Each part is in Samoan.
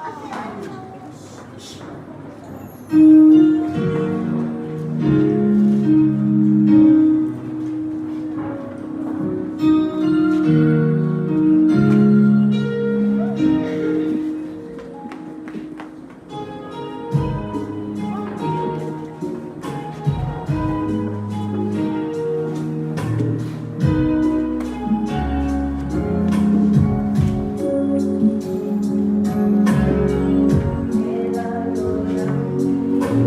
E lalo lagi.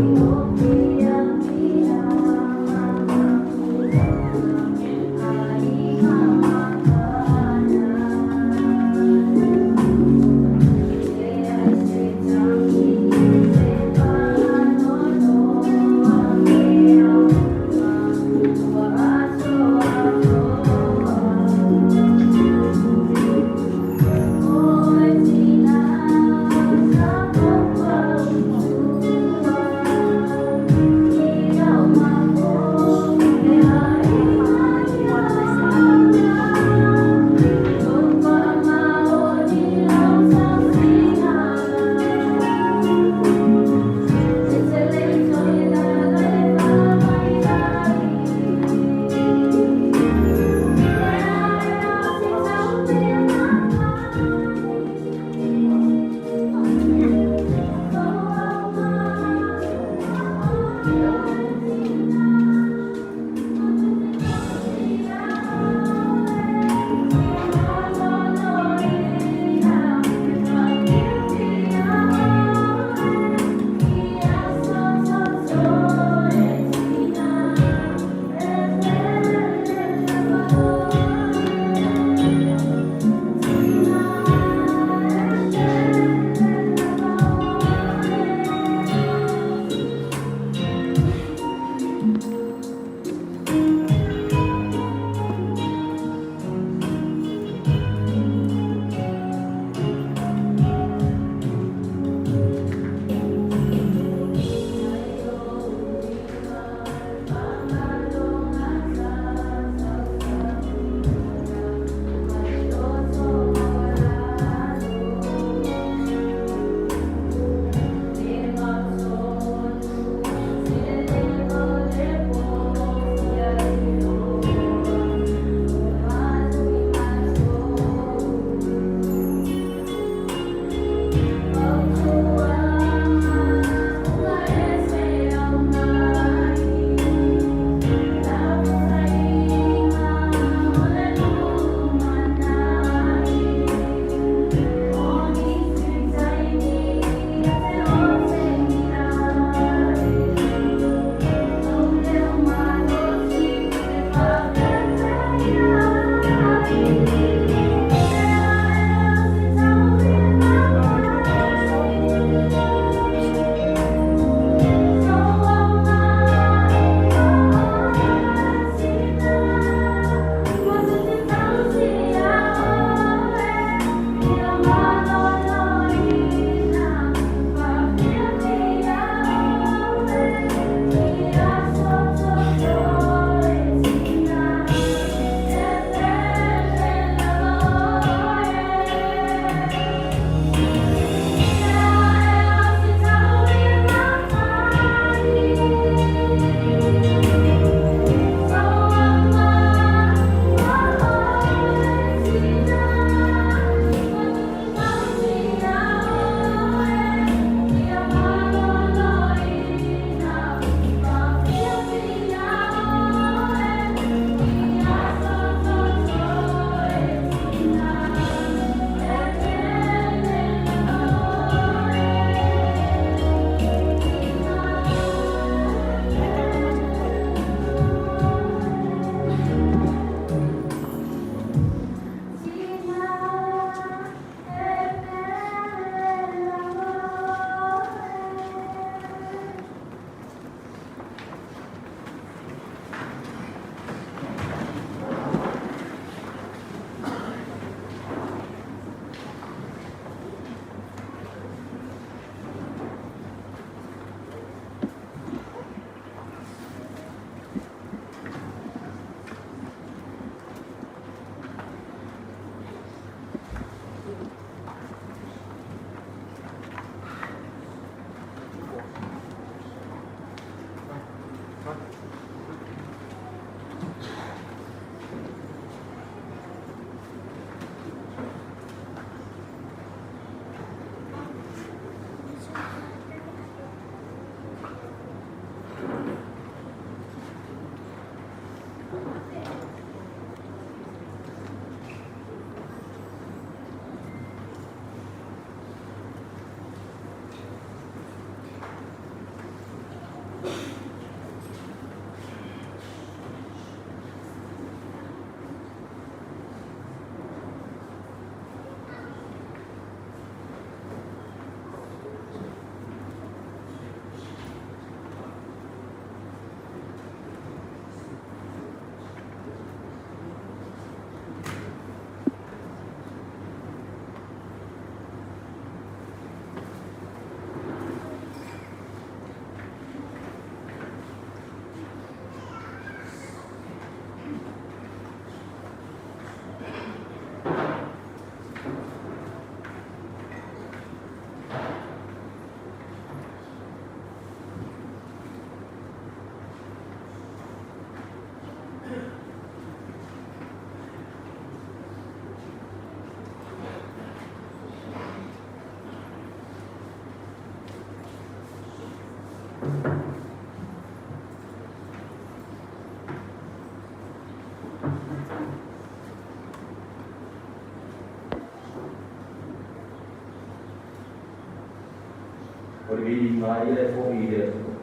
O le viiga lava ia e foi i le Atua,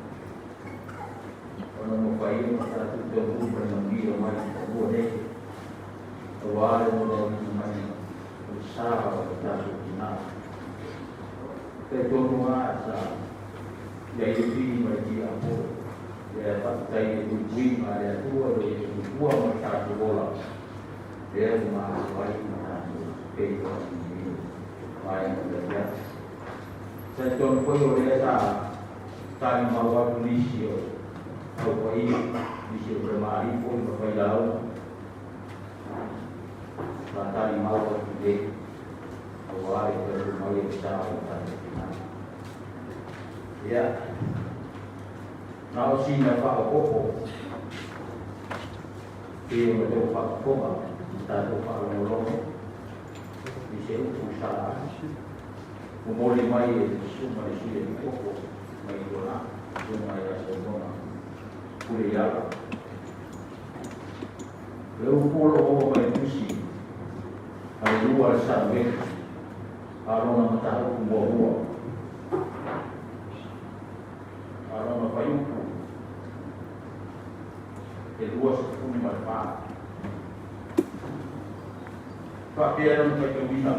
ona ua mafai ona tatou taunuu ma le manuia mai i fanua nei, aua le molimauina mai o le sa o le tatou tina. E talitonu lava sa i ai le pili ma le tiapolo, ia faafetai i le puipuiga a le Atua i lo outou soifua ma le tatou ola, lea ua masoa ai ma tatou feiloai i lenei vaega o le afiafi. Talitonu foi o lea sa talimau atu nisi o au paia, nisi o tamalii foi ma failauga, sa talimau atu nei, aua le taunuu mai o le sa o le tatou tina. Ia, na o sina faaopoopo pei ona outou faafofoga ma tatou faalogologo i se upu sa momoli mai e le Susuga i le Sui Epikopo mai Tuanai, Susuga ia Solomona Puleiala. O le upu o lo o maua mai le tusi a le lua a le Samueli, a o lona mataupu muamua, a o lona fuaiupu e 24. Faapea lona faitauina,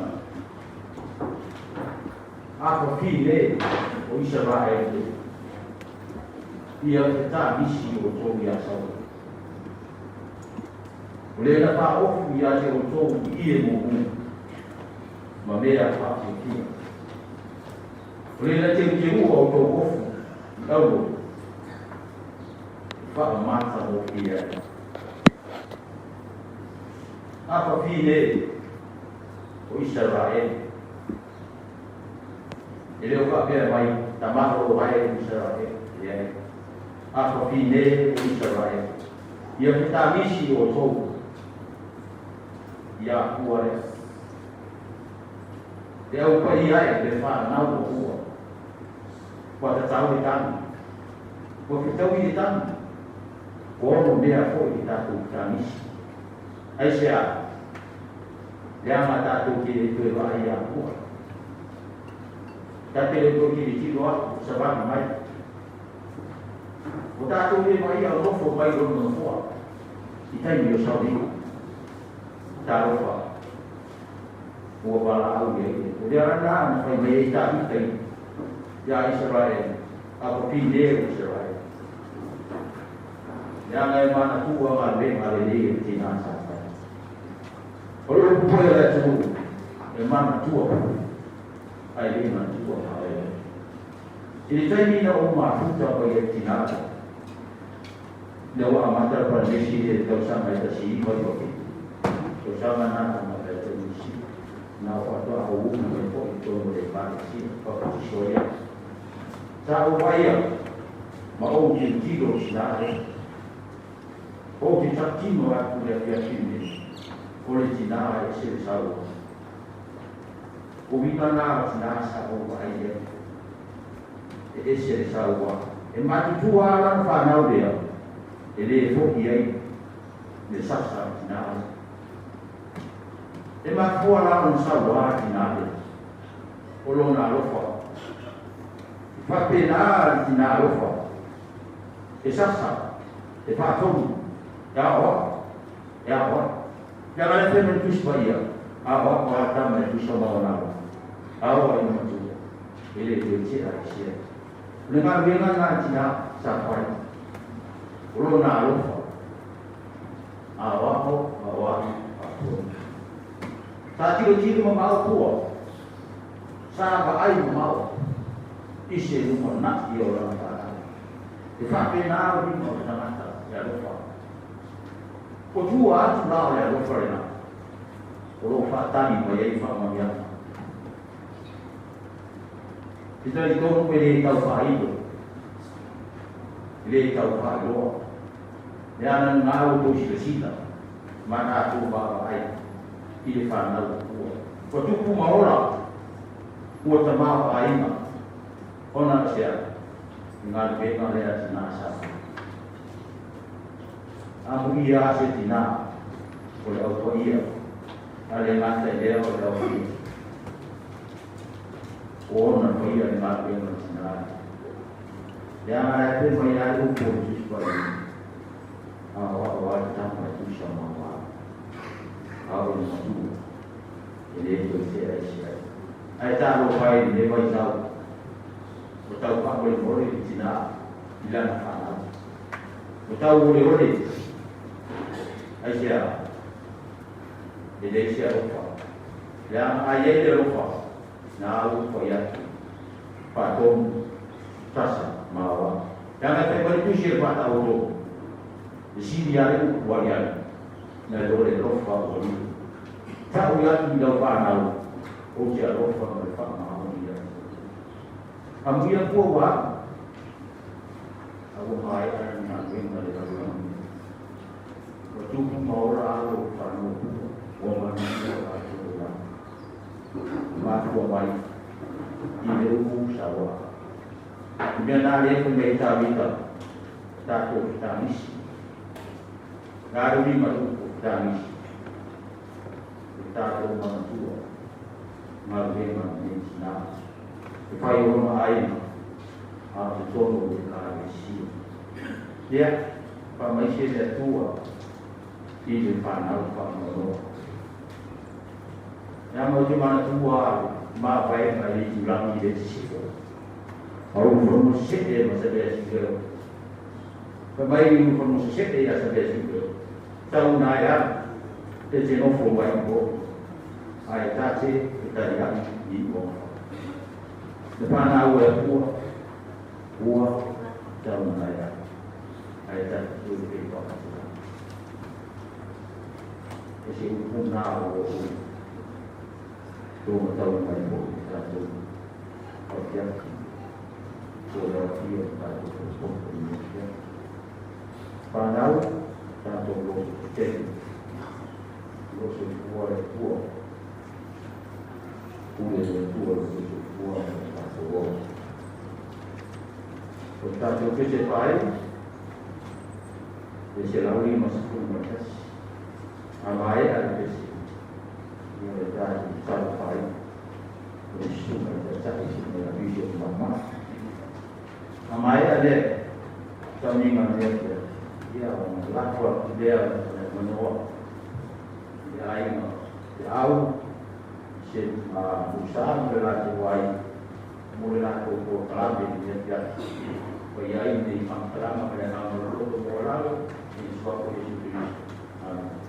Afafine o Isaraelu, ia fetamisi outou iā Saulo, o le na faaofu ia te outou i ie mumu ma mea faafiafia, o le na teuteua outou ofu i auro e faamatagofie ai. Afafine o Isaraelu, e le o faapea mai tama o ae o Isaraelu, leai. Afafine o Isaraelu, ia fetamisi outou ia Atua lea, le au paia ae le fanau o tua, ua tatau le tagi, ua fetaui le tagi, ua ono mea foi le tatou fetamisi. Aisea? Leaga tatou te le toe vaai ia Atua. Ta te le toe tilotilo atu, savali mai. Ua tatou le vaai o nofo mai lona nofoa i taimi o sauniga. Talofa, ua valaau i ai le Atua. O le ala lena na fai mai ai Tavita iā Isaraelu, Afafine o Isaraelu. Leaga e manatua galuega lelei a le tina sa fai. O le upu foi a le atunuu, e manatua foi, ae le manatua faaoeoe. I le taimi na ou mafuta mai ai le tina lea, ina ua amata le palemesi i le tausaga e 1997, tausaga na na amata ai foi nisi, na o faatoa ou umi mai foi i totonu o le Ekalesia, papatiso ai au. Sa ou vaai au, ma ou tilotilo i tina lea. Ou te tautino atu i le afiafi lenei, o le tina e ese le sauoa. O uiga na o tina sa ou vaai i ai, e ese le sauoa. E matutua lava lana fanau lea, e le foi ai le sasa o le tina lea. E mafua la ona sauoa le tina lea, o lona alofa. E faapena le tina alofa, e sasa, e faatonu, e aoao, e aoao. Leaga lea fai mai le Tusi Paia, aoao lava tama e tusa ma ona alofa, aoa ina matua, e le toe tea i se atu. O le galuega lena a tina sa fai, o lona alofa, aoao, aoai, faatonu. Sa tilotilo mamao tua, sa vaai mamao i se lumanai o lana fanau. E faapena uiga o le tagata e alofa. O tua atu la o le alofa lena o lo o faatali mai ai faamanuiaga. E talitonu e le tau faailo, e le tau faailoa. Leaga na outou silasila ma tatou vaavaai i le fanau ua. Ua tupu ma ola, ua tamaoaiga ona o se a? Le galuega lea a tina sa fai. Amuia a se tina o le au paia, a le gata i lea o le au alii. Ona faia le galuega a tina. Leaga e fai mai lava le upu o le Tusi Paia, aoao lava le tama e tusa ma aoao, a o le matua e le toe tea ese ai. Ae talofa e i lenei vaitau, ua tau faamolemole le tina i lana fanau. Ua tau oleole, aisea? E leai se alofa. Leaga a i ai le alofa, na ua fai atu, faatonu, tasa ma aoao. Leaga e fai mai le Tusi e le faataoto, e sili lava le upu aliali nai lo le alofa ua lilo. Tau atu i lau fanau, ou te alofa ma le faamaoni ia te outou. Amuia fua ua alu, a ua maea le galuega i le lalolagi nei. Ua tupu ma ola alo o fanua pua, ua manuia o latou olaga. Mafua mai i le upu sauaga. I mea na lea fai mai ai Tavita, tatou fetagisi. Na le uiga o le upu fetagisi? E tatou manatua galuega a lenei tina e fai o lona aiga a o totonu o le Ekalesia. Ia, faamaise le Atua i le fanau faanoanoa. Leaga ou te manatua le mavaega i le itulagi i le sisifo, a o ulufanua sesee ma Saveasiuleo. Fai mai ulufanua sesee ia Saveasiuleo, tau na e alu, e te nofo mai i o, ae ta te fetaliai i uafa. Le fanau e Atua, ua tau na e alu, ae ta te toe feiloai. E se upu na o lou tau mai foi i tatou afiafi po o le aofia o tatou falepoto i lenei afiafi. Fanau, tatou loto tetele, o lo o soifua le Atua, pule le Atua i le soifua ma le tatou ola. O le tatou pese faaiu, e 151. A maea le pese, ia le tatou tatalo faaiu, o le susuga i le taitai, susuga ia Bishop Maumau. A maea lea tauniga o lenei afiafi, ia ona lafo atu lea o le avanoa i le aiga Feau, se Musa ma le latou aiga mo le latou polokalame i lenei afiafi. Ua i ai nei faamatalaga ma le agaga o le loto maualalo i le suafa o Iesu Keriso. Amene.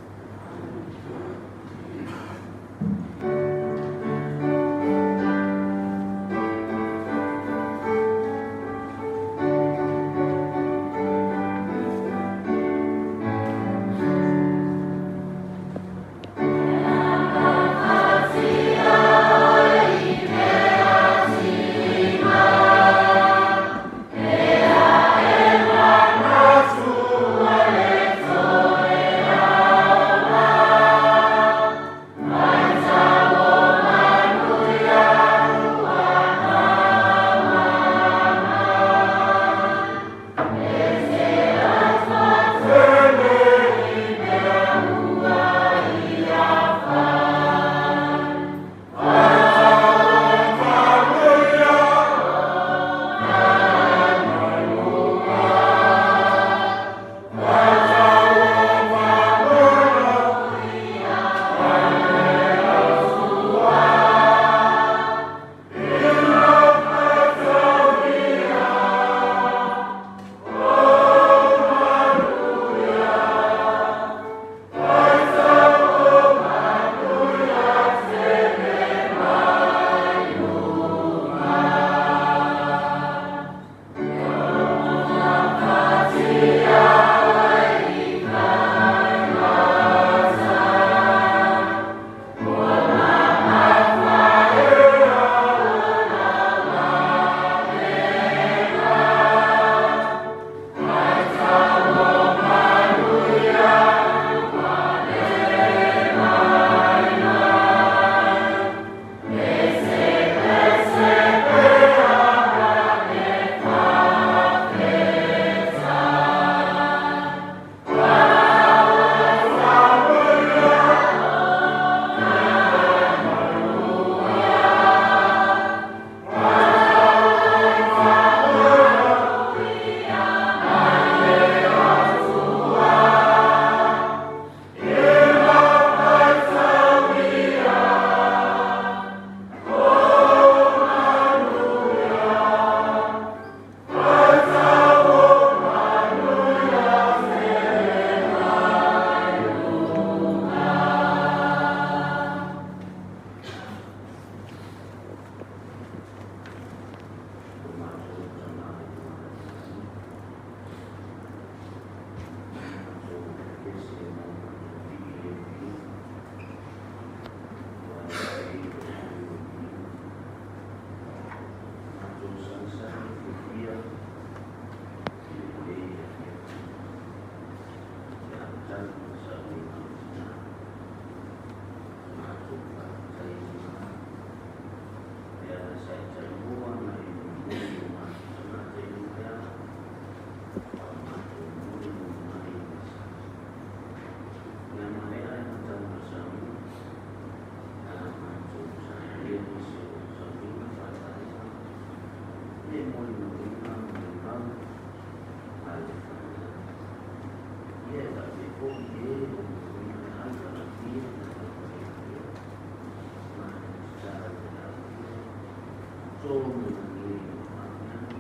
atoa ma le manuia o faamanuiaga.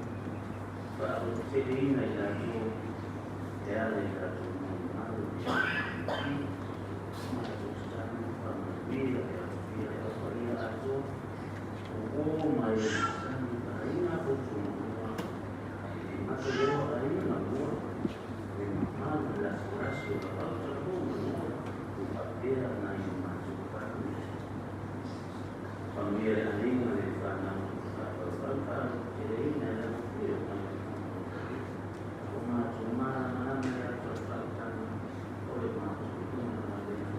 Faalototeleina i latou e ala i latou molimau i le matou tatalo ma faamanuia le alofia le Au Paia atoa, o uo ma e masani, aiga potomalua, e le gata i lea o aiga galua, le mamalu i le latalasi o Lavaota, Pu ma Nuu, faapea nai o matou faamoemoe. Faamanuia le aiga, le fanau faavauvau, faalototeleina e le alofia o mai le o matou malamalama e atu le faautaga o le matou iuga lea.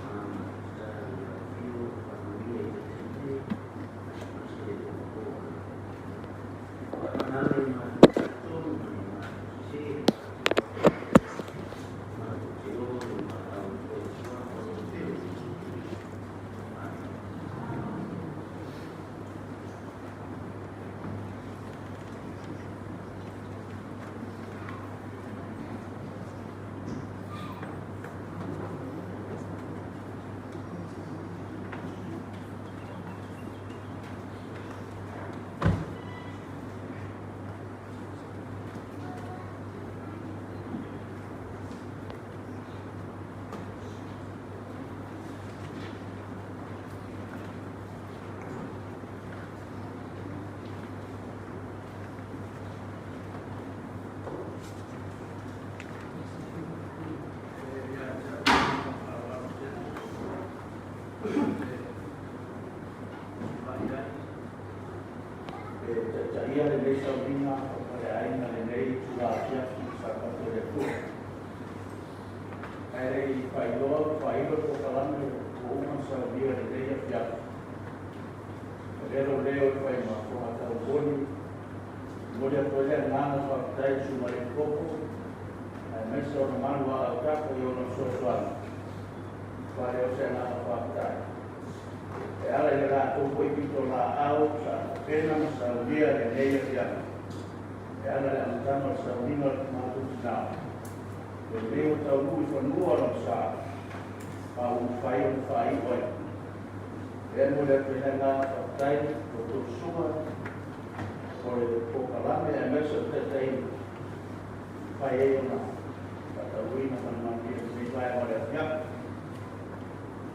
Ma matou tatalo i lau afio faamanuia i taitai nei, aemaise le o Faamanale i matou talitonu ma ni matou sese, matou te o i le valaau atu ai i le suafa o lou Pele Iesu Keriso. Amen. E taitaia lenei sauniga faapaleaiga i lenei itula afiafi Sapatu a le Atua. Ae le i faailoa ma faailo le polokalame ua uma ona saunia i lenei afiafi, avea lou leo e fai ma fofoga taumoli, e momoli atu ai le agaga faafetai i le susuga i le Epikopo aemaise ona manuaa autafa i ona fesoasoani. Faaleo se agaga faafetai e ala i le latou foi pitolaau sa tapena ma saunia i lenei afiafi e ala i le amataga o le sauniga o le matou tina, lenei ua taunuu i fanua lona sa ma ua mafai ona faaiu ai. Lea e momoli atu ai le agaga faafetai i la outou susuga o le polokalame aemaise o le taitaiga ua mafai ai ona faataunuuina ma le manuia i lenei vaega o le afiafi.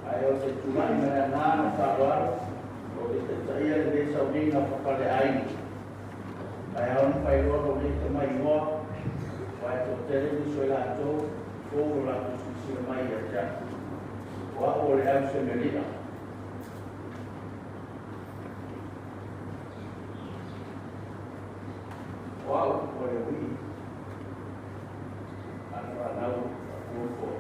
Ae ou te tulai ma le agaga faaaloalo ou te taitaia lenei sauniga faapaleaiga. Ae ao ona faailoa lou nei tamai igoa, aua e toatele nisi o i latou fou lo latou silasila mai ia te au. O au o le au Semelia. O au o le uii a le fanau a Puafou.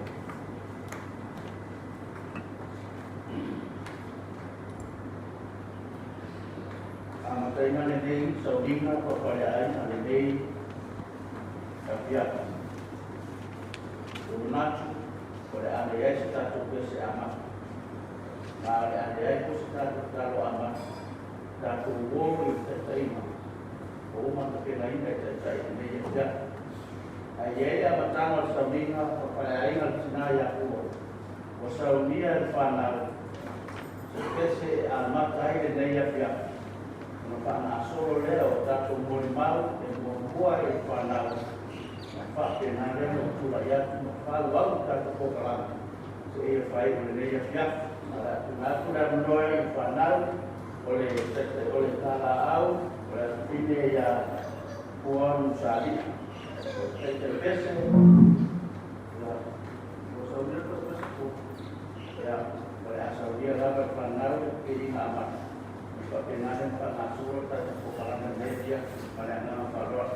Amataina lenei sauniga faapaleaiga lenei afiafi. Ua manatu o le a leai se tatou pese amata, ma o le a leai foi se tatou tatalo amata, tatou o i le taitaiga ua uma ona tapenaina e taitai i lenei afiafi. Ae i ai le amataga o le sauniga faapaleaiga a le tina ia Pua, ua saunia e le fanau se pese e amata ai lenei afiafi, ona faagasolo lea o tatou molimau e muamua i le fanau, ona faapena lea ona tulai atu ma faaauau le tatou polokalame seia faaiu i lenei afiafi. Ma o le a tuuina atu le avanoa i le fanau o le taitai o le talaau o le afafine ia Pua Nuusualii, o le taitai pese ua saunia le pese Pua. Ia, o le a saunia lava e le fanau le viiga amata, ona faapena lea ona faagasolo le tatou polokalame i lenei afiafi. Ma le agaga faaaloalo.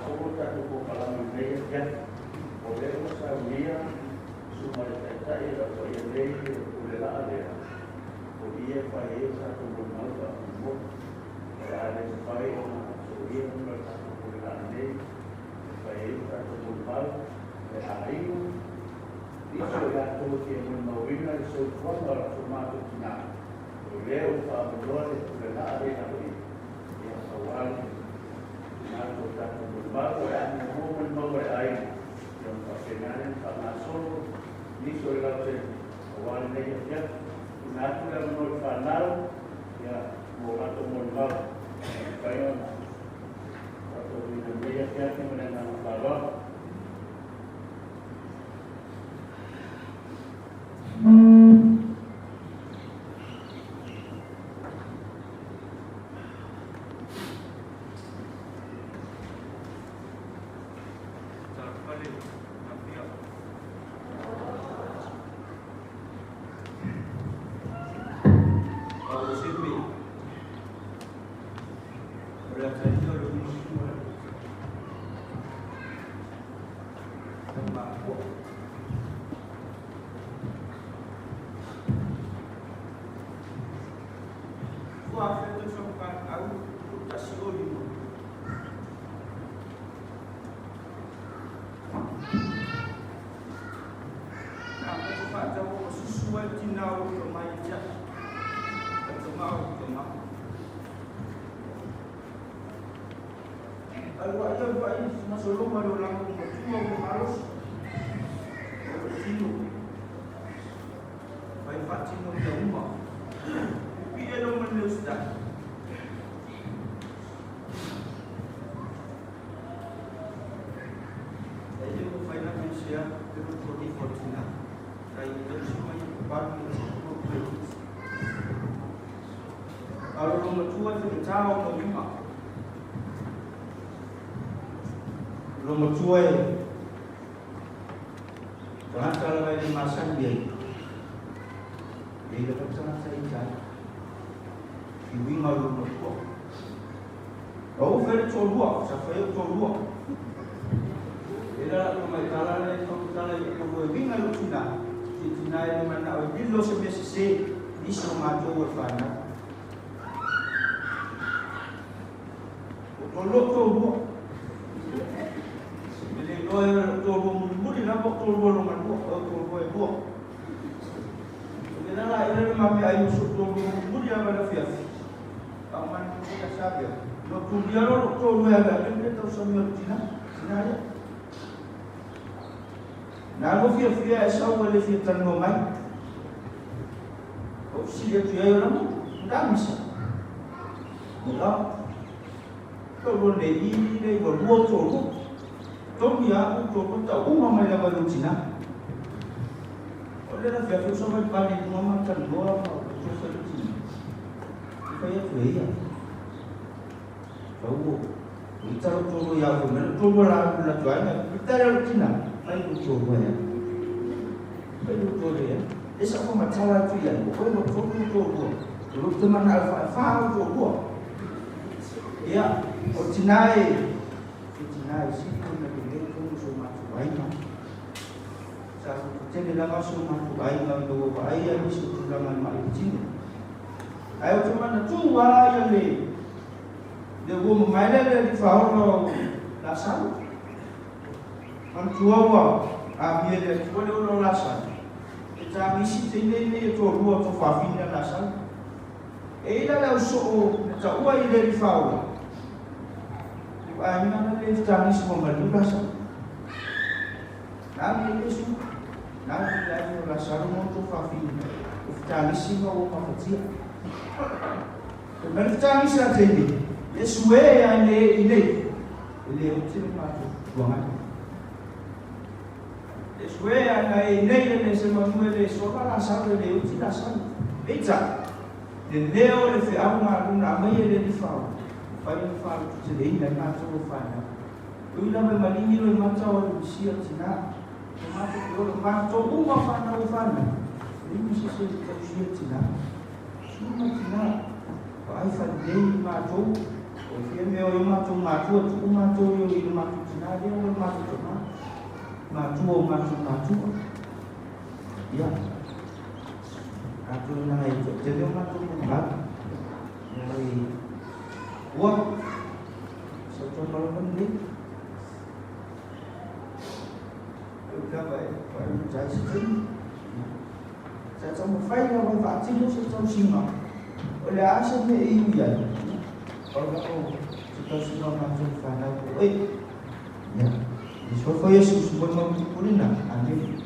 Faagasolo le tatou polokalame i lenei afiafi. O lea ua saunia susuga i le Taitai o le Au Paia nei le pule laa lea, o i e fai ai le tatou molimau faamolemole. O le a le mafai ona solia ona o le tatou pule laa nei e fai ai le tatou molimau le aiga, nisi o i latou e fia molimauina le soifuaga o so matou tina, o lea ua faaavanoa le pule laa lea i lalo i, ia, aua le tuuina atu o le tatou molimau. O le a muamua molimau a le aiga, ia ona faapena lea ona faagasolo nisi o le lautele aua lenei afiafi. Tuuina atu le avanoa i le fanau, ia, mo latou molimau e mafai ona faatauina i lenei afiafi ma le agaga faaaloalo. Matua e tagata lava e le masani ai e i lava tagata i tai i uiga o lou matua. Ua ou fai le toalua, sa fai au toalua. E la lau mai tala le tala i le e uiga lou tina, ti tina e le manao e lilo se mea sese nisi o matou e fanau. O toalua toalua. E le iloa e toalua mulimuli lava o toalua lona lua, o toalua e lua. O le la ila le mame ai o so toalua mulimuli lava le afiafi. Au manu ko ta sabe. No tulia lo lo toalua e ave le tau sami o tina. Tina ia. Na mo fia fia e sau le fia tanoa mai. O sili atu ai o la mo. Nda misa. Nda. Toalua le i le ua lua toalua. Tomi a u toalua ta uma mai lava i tina. O le la fia fia mai pale i ma tanoa ma o to fa tina. I fai atu e ia. Pau o i talo toalua ia fo mena toalua la la tu ai na. I tala o tina mai lu toalua ia. Mai lu toalua ia. E sa fo matala atu ia. O koe mo toalua toalua. O lo te mana alfa fa o toalua. Ia, o tina e, o tina e si ko na le le ko so matu aiga. Sa ko tele lava so matu aiga no wa ai a ni so tulaga mai tino. Ai o te mana tu wa ia le le wo mai le le fa o la sa. Man tu wa a mi le tu le o la sa. E ta misi te nei nei to rua to fa fina la sa. E ila le so o ta ua i le fa o. Ai na le ta misi mo ma la sa. Na mi le su na mi le o la sa mo to fa fina. O ta misi mo o ma fatia. E me ta misi a te ni. E su e ai le i le. Le o te ma to tuanga. E su e ai na e nei le se ma mu le so la sa le o ti la sa. Eita. Le leo le fe au ngā luna mai e le li whau. Whai o whau tu te leina ngā tō whāna. Ui la me malingi lo i mata o le misia tina. O mātou te ora mātou uma whāna o whāna. Le misi se te tausia tina. Suma tina. O ai whanei mātou. O whia mea o i matou matua tu'u matou i o i le matou tinā lea ua le matou tamā matua o matou matua. Ia, atonu na e to'atele o matou molimau. Ia, e ua sautoga lava lenei. Sa taumafai lava e faatino se tausiga o le a se mea e iu i ai, o se tausiga o matou fanau po o e. Ia, i soifua Iesu mo le mautupulina. Amene.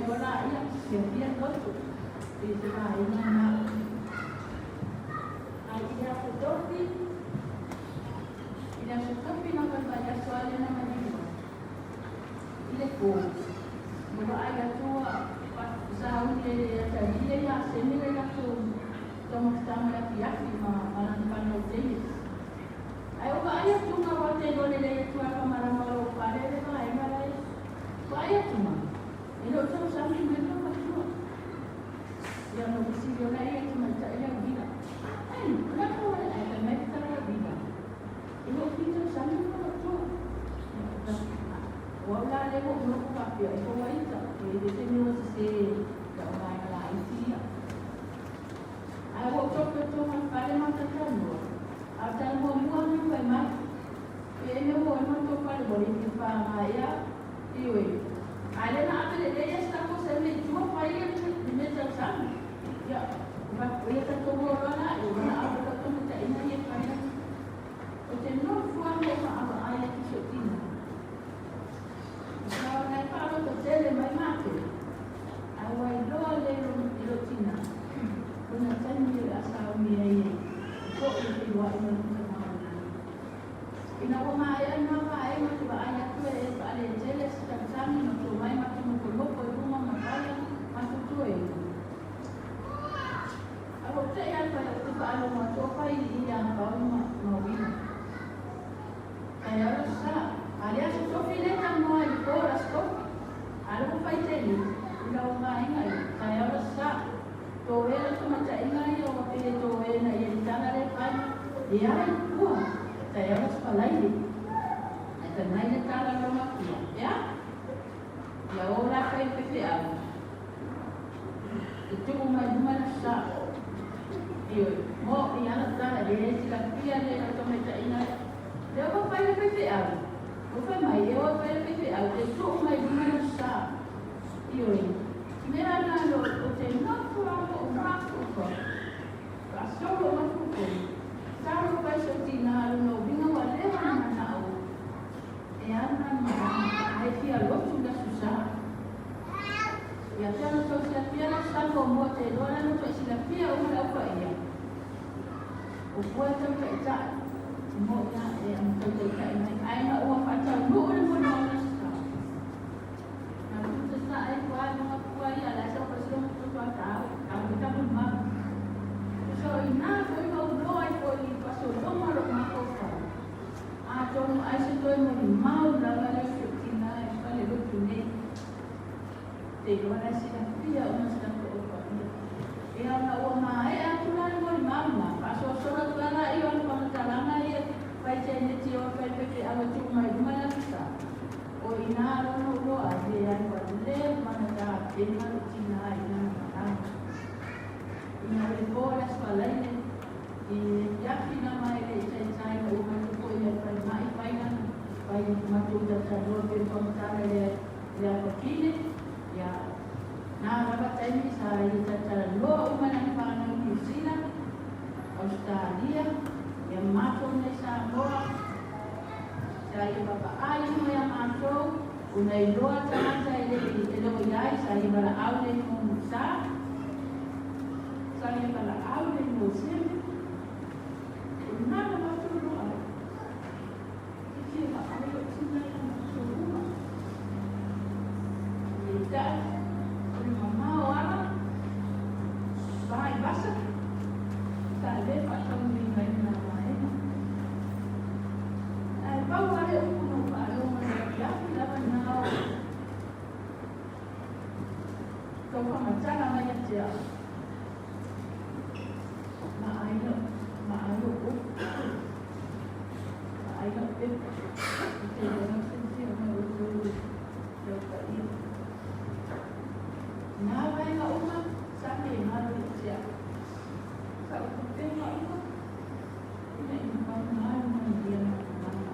lola ia sia fia lotu i te vaaiga na ai i le aso tofi i le aso tofi na faivaiaso a lea na manino i le pō ma vaai atu sauni e le atalia ia sene le latou taumafataga i le afiafi ma lana fanau tele. Ae ua vaai atu ma ua te iloa lelei atu lava ma lana o lou fale le vaega la e vaai atu ma e le o tausami mai le matua. Ia ona fesili o la ia tamaitai le auila. Ai, o le a ua le ae fai mai le tala le auila. E le o fia tausami le matua. O au la lea ua ou nofo faapea e tou aita, e le se mea ua sese i lau vaega laiti ia. Ae ua ou tofu e tou ma le fale ma talatalanoa, a o le tala muamua lena fai mai, Pe e mea ua o ai matou fale ua le fia faga ea, ioe. A lea na ave lelei lava si tatou seme i tua fai le mea tausami. Ia, o ia tatou o loa la, ua na ave loa tamaitaiga ia e fai atu. Ou te nofo lava ma ou vaavaai atu i si ou tina. Sa ona e faaloto tele mai matou, ae ua iloa le i lou tina lona taimi o le a sauni ai e fo'i e feiloai ma lona tama o lana. Ina ua maea na vaega ou te vaai atu e faaletele se tautagi ma tomai matou nofonofo i luma ma paia matou toe. Ae ua ou te'i lava fai ou te faalogo atu o fai i i agavao ma uila. Taeao le sa. A le aso tofi le talanoa i le po le aso tofi. A le ua fai tele i lau vaaiga ia. Taeao le sa. Toe la tamataiga ia ua pe toe na ia i tala le fai. Leai, ua. Taeao le falaile. Ae fai mai le tala lona matua. Ea? Ia o la fai faifeau. E tuu mai luma le sa. Ioe, mo i ana tala le silafia le lau tamaitaiga ia. Lea ua fai le faifeau. Ua fai mai, e o e fai le faifeau, e tuu mai luma le sa. Ioe, mea na lo o te nofo a mo o mafufa. Faasolo mafufa. Talo fai so tina lona uiga ua leva na manao e ana malama ae fia lotu le aso sa. Ia pea na tou silafia le aso sa muamua te iloa lea na tou silafia uma le au paia. O fua e tau taitai mo ia e ana tau taitai mai ae na ua faataunuu le molimau le aso sa. Na tuta sa ai fua lunga fua ia la sa fasilo mo tutu a tau tau i ta molimau. So ina foi ma uloa ai foi i faasologa lo mafaufau. Atonu ai se toe molimau lava lea o si ou tina e fale lotu nei. Te iloa la e silafia uma si tatou au paia. Ia ona ua maea atu la le molimau na, faasoasola atu la laia o ana faamatalaga ia fai teneti o fai faifeau e tuu mai luma le aso sa. O i ina lona uloa ai, leai ua leva ona tapena lou tina i lana malaga. Ina ua le po le aso Falaine, i le afiafi na ma e le i taitai na ua matou foi ai falemai fai lana fai matou talatalanoa pei o faamatala i le afafine, ia na lava taimi sa ia talatalanoa uma lana fanau i Niu Sila, Ausetalia, ia matou nei Samoa, sa ia vaavaai uma ia matou, ona iloa tagata e le e le o iai, sa ia valaau nei mo Musa, sa ia valaau nei mo Seme, o lena na matou iloa ai, e fia vaai lou tina ia matou uma. Peitai, o le mamao ala, vaivasa, sa le faataunuuina ai lena vaega. Ae pau lava le upu na ou faalogo i le afiafi lava lena o tau faamatala mai ia te au, Vaai lau, vaai lou ofu, vaai lau pepa, ou te iloa lau silafia mai outou le au paia. Nā vaega uma sa pēnā loa ia te au. Sa ou pupena uma ina ia mafai ona alu manuia ma le mana.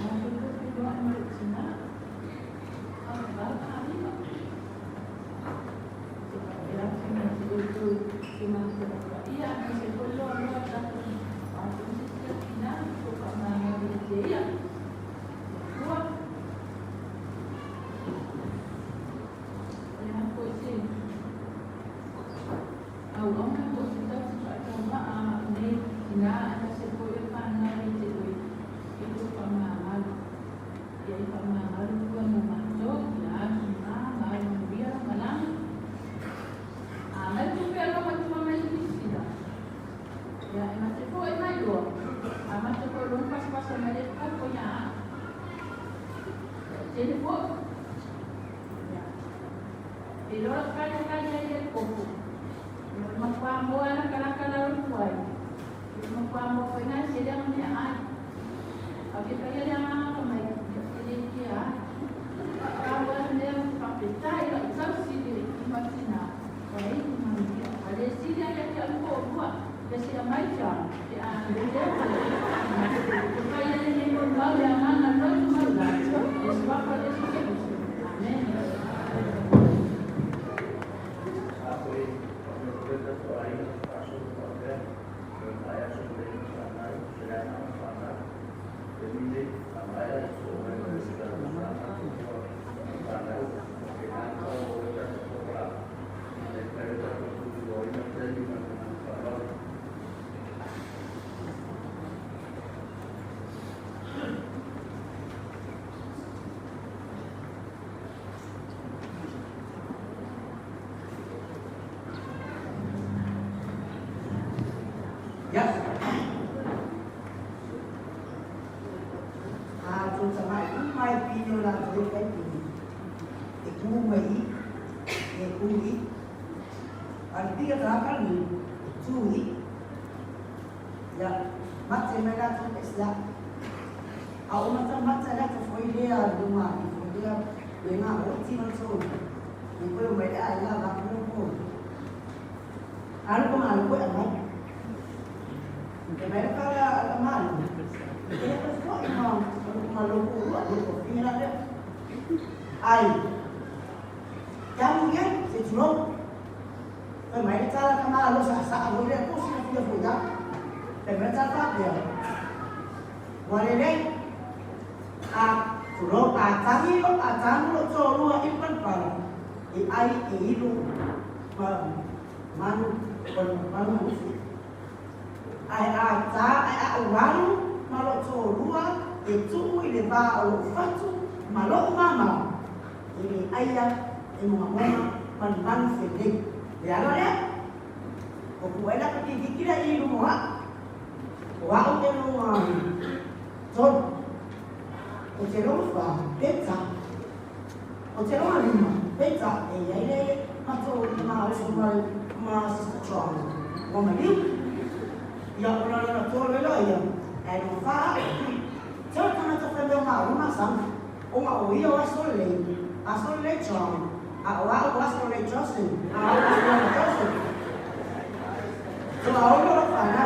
Matou toe feiloai ma lou tinā, avavau aiga. Ou te faapea atu ia te outou te matou au paia aemaise foi loaloa tatou matou se tia tinā tou faamagalo ia te ia. E lola kali kali ai le koko. Lo makwa mo ana kala kala lo kuai. Lo makwa mo foi na se le me ai. A ke pa ia le mai ke le ke a. Ka wa ne pa pe tai lo tau si le matina. Wai ma ni a le si le ya ke ko bua. Ke si a mai cha. Ke a le le. Ko pa ia le mo ma le ana lo ma la. Es va pa le si ke. Amen. Ya. A tu sama i mai pino la tu kai pi. E ku mai e ku i. Al pi ka ka ni tu i. Ya, mate mai la tu es la. A o mata mata la tu foi le a lu ma i foi le le nga o ti ma so. Ni ko mai a la ba ko ko. Alu ko ma ko a mai. Ke mai ka la la ma lu. Ke ko fo i ma ma lo ko lo ko fi la le. Ai. Kamu ya, se tu lo. Fai mai tala ka ma lo sa sa lo le ko si fi fo ya. Fai mai tala ka ya. Wa le le. A tu lo a tangi lo a tangi lo to lo i pan pa. I ai e ilu pa manu pa manu fi. Ai a ta ai a walu ma lo to lua e tu i le va o lo fatu ma lo mama. I le aia e mo mama pan manu fe le. Le ala le. O ku ela ka ki kira i lu mo ha. O a o te no a ton. O te lo fa peta. O te lo lima peta e ia le ma to ma o ma ma sister Chong. O ma liu. Ia o la la to le la ia. E no fa. Te o tana te whai ma o ma sam. O ma o ia o aso le. Aso le Chong. A o a o aso le Johnson. A o aso le Johnson. So a o lo fa na.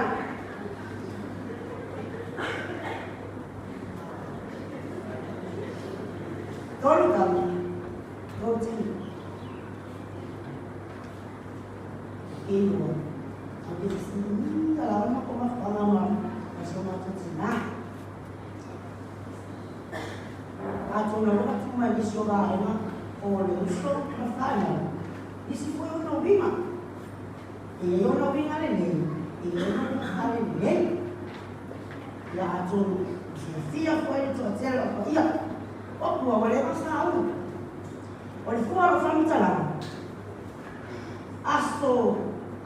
Tolu kau. Tolu tini. Ilo. A ke si la ma ko ma fa ma ma so ma tu tina. A tu na ma tu ma ni so ba ma o le so ma fa na. Isi foi o no bima. E eu no bima le le. E eu no fa le le. Ya a tu fia foi le to tele o ia. O pua o le sa u. O le fua o fa mitala. Aso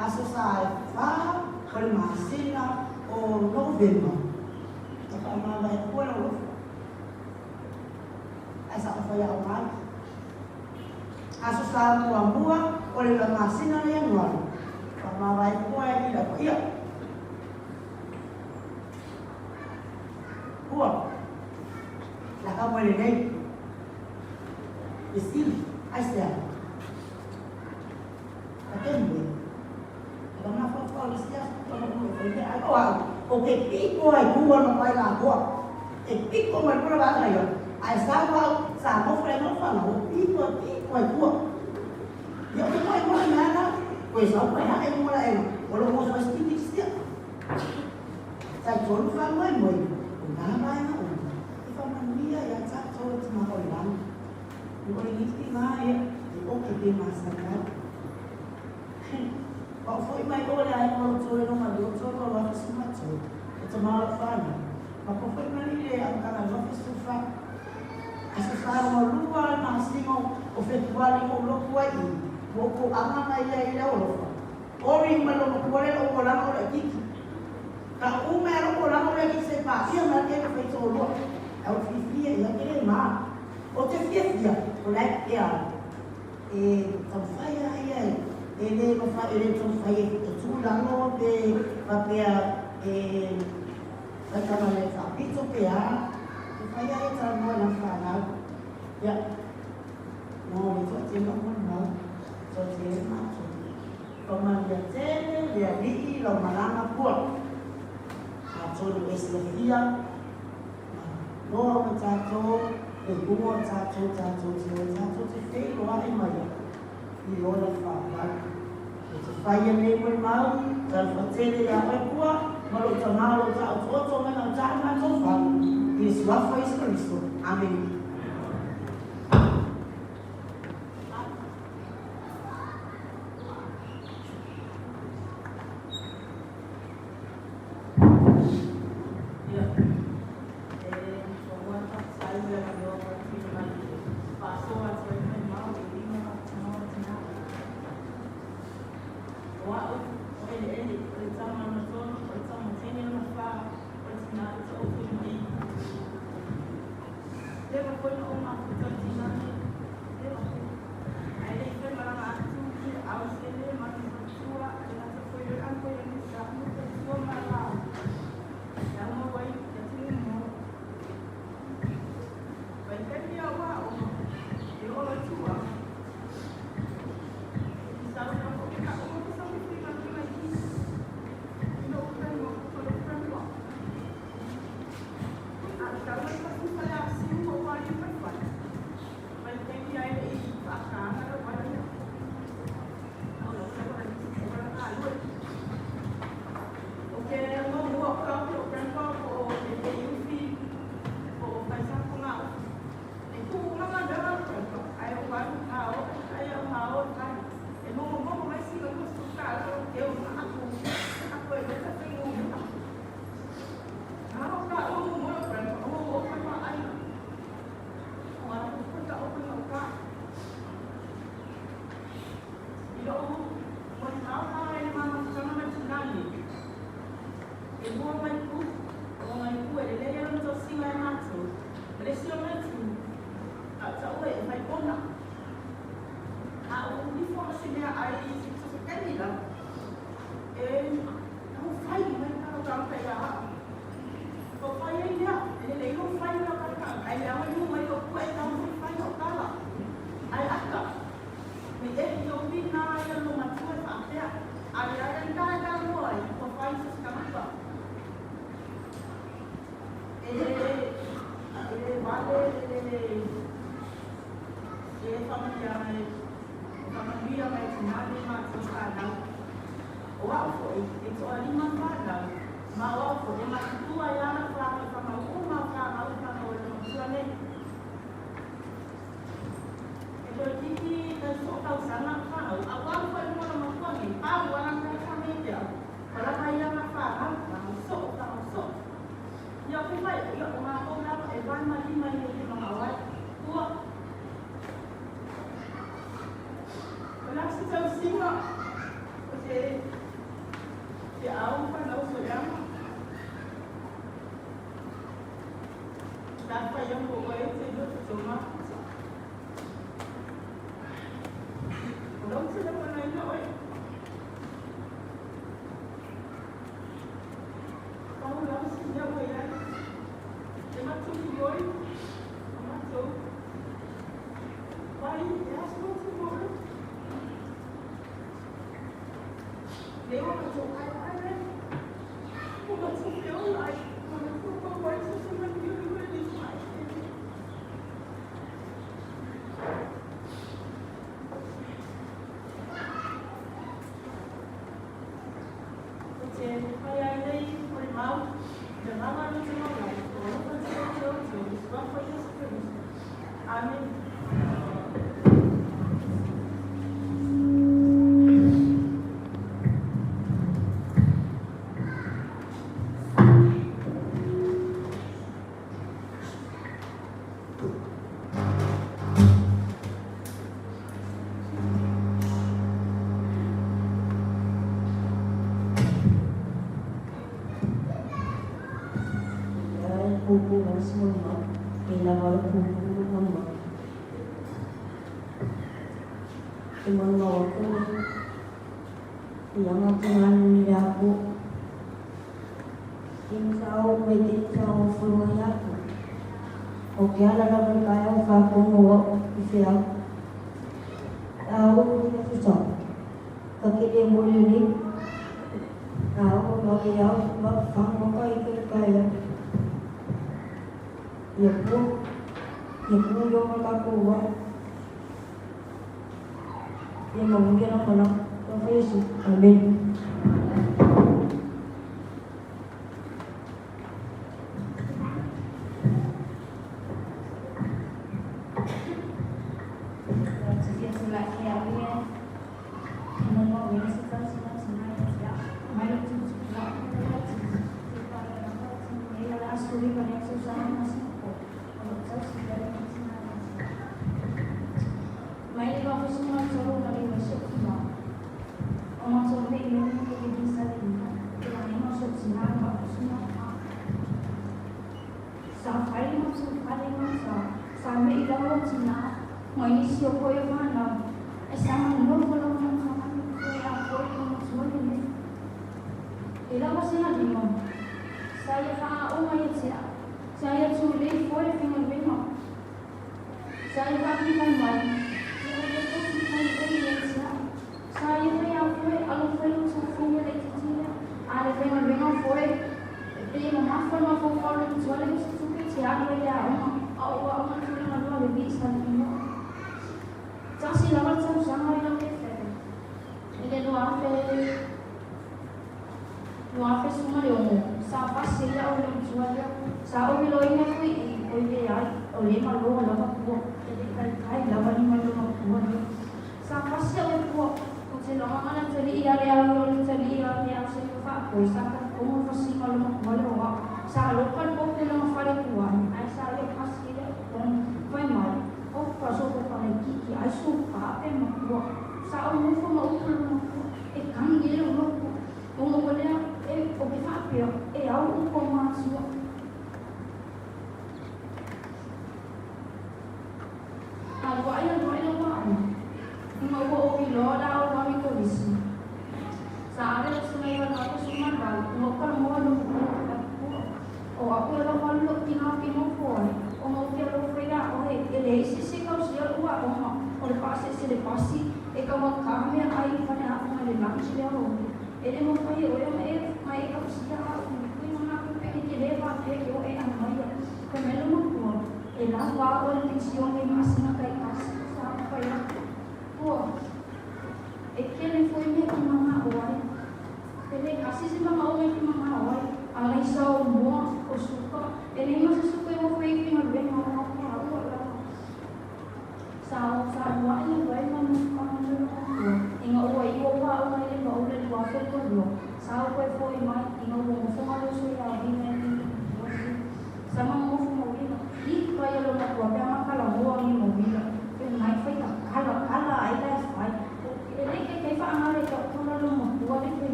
aso sa fa o le masina o november. Ta ma vai pua o Asa o fa ya o mai. Aso sa mua mua o le masina le januari. Fa ma vai pua e la ia. Pua. La ka mo le nei. Isi ai se. A te mo. A ma fa fa le sia ko mo ko le ai o o ke piko ai ku no pai la ko. E piko mai por ba yo. Ai sa wa sa mo fre mo fa no piko piko ai ku. Yo ke mo mo na na. Pois o pai ha e mo la e. O lo mo sa sti sti. Sa tolu fa mo mo. O na mai na o. E fa ma mia ya ta to ti ma o la. O le ni ma e o ke pe ma sa ka. O foi mai o le ai mo to le no ma do to lo wa su ma to. O to ma fa na. Ma ko foi mai le a ka na lo su fa. A sa sa mo lua ma singo o fe tuali o lo ku ai. Mo ko anga mai ia i le o lo fa. O ri ma lo mo le o la o le kiki. Ka u me ro o la o le kiki se pa ia ma ke fe to lo. E o fi fi ia ke le ma. O te fia fia o le ke a. E taumafai lava ia e le mafai e le taumafai e tuu i lalo pe faapea e fai tala le faapito pe a. E fai lava ia talanoa i lana fanau. Ia, mo le toatele o molimau, toatele matou. Faamanuia tele le Alii i lau malaga pua. Atonu e silafia, maloa ma tatou le iuga o tatou tatou te o tatou te feiloai mai ai i ola faavavau. E te faia nei molimau, talofa tele ia oe Pua ma lou tama o lou taotooto mai gauta i matou fale, i le Suafa o Iesu Keriso. Amene. Ia, e muamua ona faafetai i le avanoa ua tuuina mai e faasoa atu ai mai mao i lima ma tama o tina. O a'u, o Eleele, o le tama lona tolu, o le tama teine lona fa, o le tina le taoto i i. Leva foi na ou mafuta i tina nei, leva foi. Ae le i faimalaga atu i le ao sele ma le faletua, e gata foi le anko ia ni sa mu faletua ma la. E au mau ai ia tini mo. Vai taimi au a o e o la tua. I sau na ko ka o mo sa mi fai ma ki. I no ka mo ko lo ka mo. A tau mai pa si fale a siu o wa i mai fai. Vai taimi ai le i pa ka na ro wa ni. Au lo ka wa ni o la ka lu. O ke mo mo ka o grandpa ko e te yufi o fai sa ko ngā. E ku nga nga nga grandpa. Ai o wa a o ai o ha o ai. E mo mo mo mai si ko su ka o ke o ma aku. Aku e ta fe ngu. A o ka o mo mo grandpa o o ka ma ai. O a ko ka o ko ka. I lo mo ni mau la e ma ma ka ma tinani. E mua mai ku, o ngai ku e lelei ala na tausiga e matou. Ma le isi o mea tu, a o ta'u e fai pona. A o ifo ma se mea ai se se kaimi lava. E au fai mai ka o ka ia a'u. O fai ai lea, e lelei lou fai o lau kalaka, ai le aga iu mai o pua e tau mai fai o kala. Ai aka, me e i o pina ia lo matua e whaapea. A le ai ai tā e tā loa i kua fai se tangata. E e vale e e whamanuia mai, whamanuia mai tinane mātou whānau. O au foi, e toa lima whānau, ma o au foi, e matutua i ana whānau whamau o mā whānau i whānau e matua nei. E toe tiki tai so tausaga whānau, a wau foi mo na matua nei, pau ana ka whame te au. Palaka i ana whānau, whānau so, whānau so. Ia ku mai, ia o ngā kau lava e vai mai lima i e te mga wai. Ua. O la se tausiga, o te, te au whanau so leama. Tā whai au o e te loto tō mafuta. O lau te lawa na ina oe. Pau lau si mea ua iai. E matuki oi, o matou. Vai, e aso te mora. Leo matou ai ai ai. O matou feo lai. O matou pau ai so se manu i ui ni mai. O te whai ai nei o le mau, le manga no te mau lai, o alofa te o te o te o, Suafa Iesu Keriso. Amen. E puupuu lava se molimau, e lava le puupuu le molimau. E manumau atu le tulaga tugani i le apo. Tini sa o mai tini sa o fulu mai aku. O ke ala lava le taeao whākono au i whiau. A o ki fusa. Ka kele mo le nei. A o ma ke au ma whango ka i ke kaya. Ia pu. Ia pu yo ma ka ko wa. Ia ma munge na mana. Ka whaisu. Amen.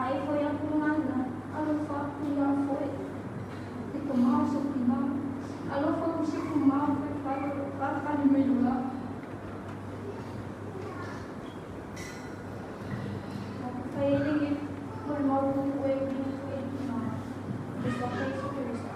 Ai foi aku ngana, alofa aku ia foi. I ka mau so pina. Alofa ku si ku mau fai fai fai mai lula. Fai lingi mo mau ku e ku e na. Bisa fai so ku sa.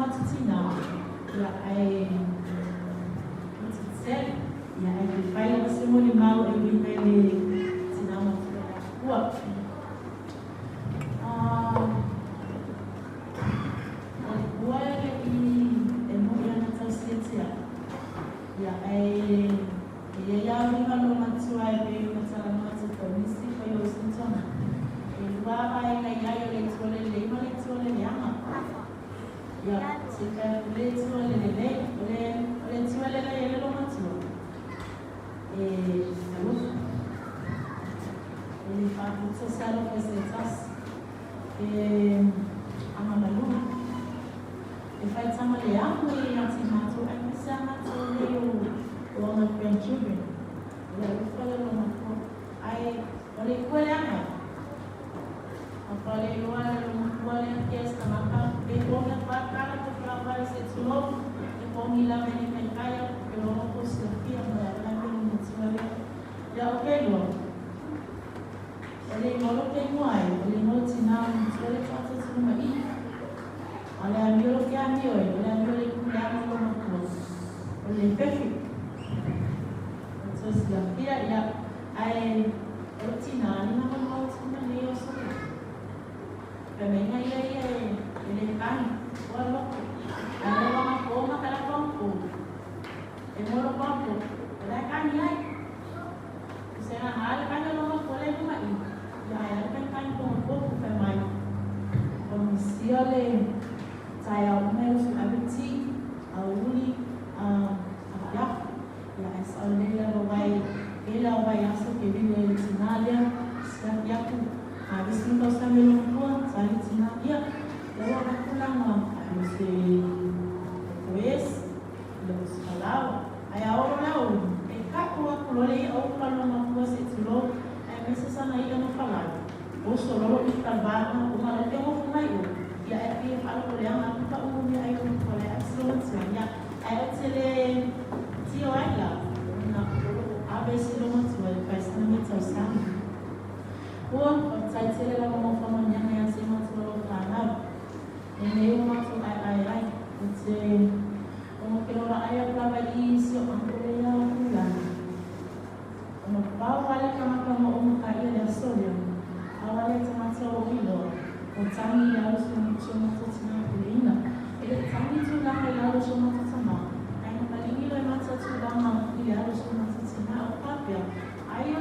matutina. Ia ai tele. Ia ai te whai lava se moli mau e winga i le tina matua ua. O le kua ele i e mo ia na tau siatia. Ia ai e ia winga lo matua e pe o matala matua tau nisi fai o sintona. E lua vai ngai ia o le tuole le ima le tuole le ama. Ia, se ka le tuole le le, o le tuole le ele lo matua. E alofa. E le whakuta se alofa se tasi. E anga malunga. E whaitama le amu e ati mātou, ai me se anga le o anga grandchildren. Le alofa le lo matua. Ai, o le kua le anga. A whale loa le lo matua le kia sa maka. E konga whakara ko whawai se tulo. E kongi la meni kai kaya. E loa ko silafia mo ya la meni matua le. Ia o ke loa. O le ngolo ke nguai, o le ngolo tina matua le tātou tunu mai. O le amiolo ke amioi, o le amiolo i kule anga lo matua. O le pefi. O tō silafia, ia, ai, o le tina, ni nga mau tuna le o soke. Pe menga ia ia e le kani, o a loko. Ai le wanga kōma kala pampu. E molo pampu, o le kani ai. O se nga hale kani lo matua le numa i. Ia ai le kani kani konga kōku pe mai. O misia le tai au mai o su abiti, au uli, a piafu. Ia ai sa o le la wai, e la wai aso ke vile le tinalia, sia piafu. A visi no sa me lo matua, sa le tinalia. Le wa ka kulanga, ai o se koes, le o se palau. Ai a oro lau, e kako aku lole i au palo matua se tulo, ai me se sana i ana falau. O so lolo i kalvana, o malo te ngo fungai o. Ia e pia whalo ko leanga aku ka umu mea ai o matua le ai silo matua. Ia ai o te le tio ai la, na olo o awe silo matua e whai sana me tau sami. Ua, o tai tele lava mo whamanianga ia te matua lo whanau. E nei o matua ai ai ai, o te o mo ke lora ai a plawa i si o angole ia o kulana. O mo pau wale kamaka mo o maka ia le asolio. A wale tamata o hilo. O tangi ia o so matua tina kuleina. E le tangi tūlanga i lalo so matua tama. Ai na malingi lo e matua tūlanga i lalo so matua tina o papia. Ai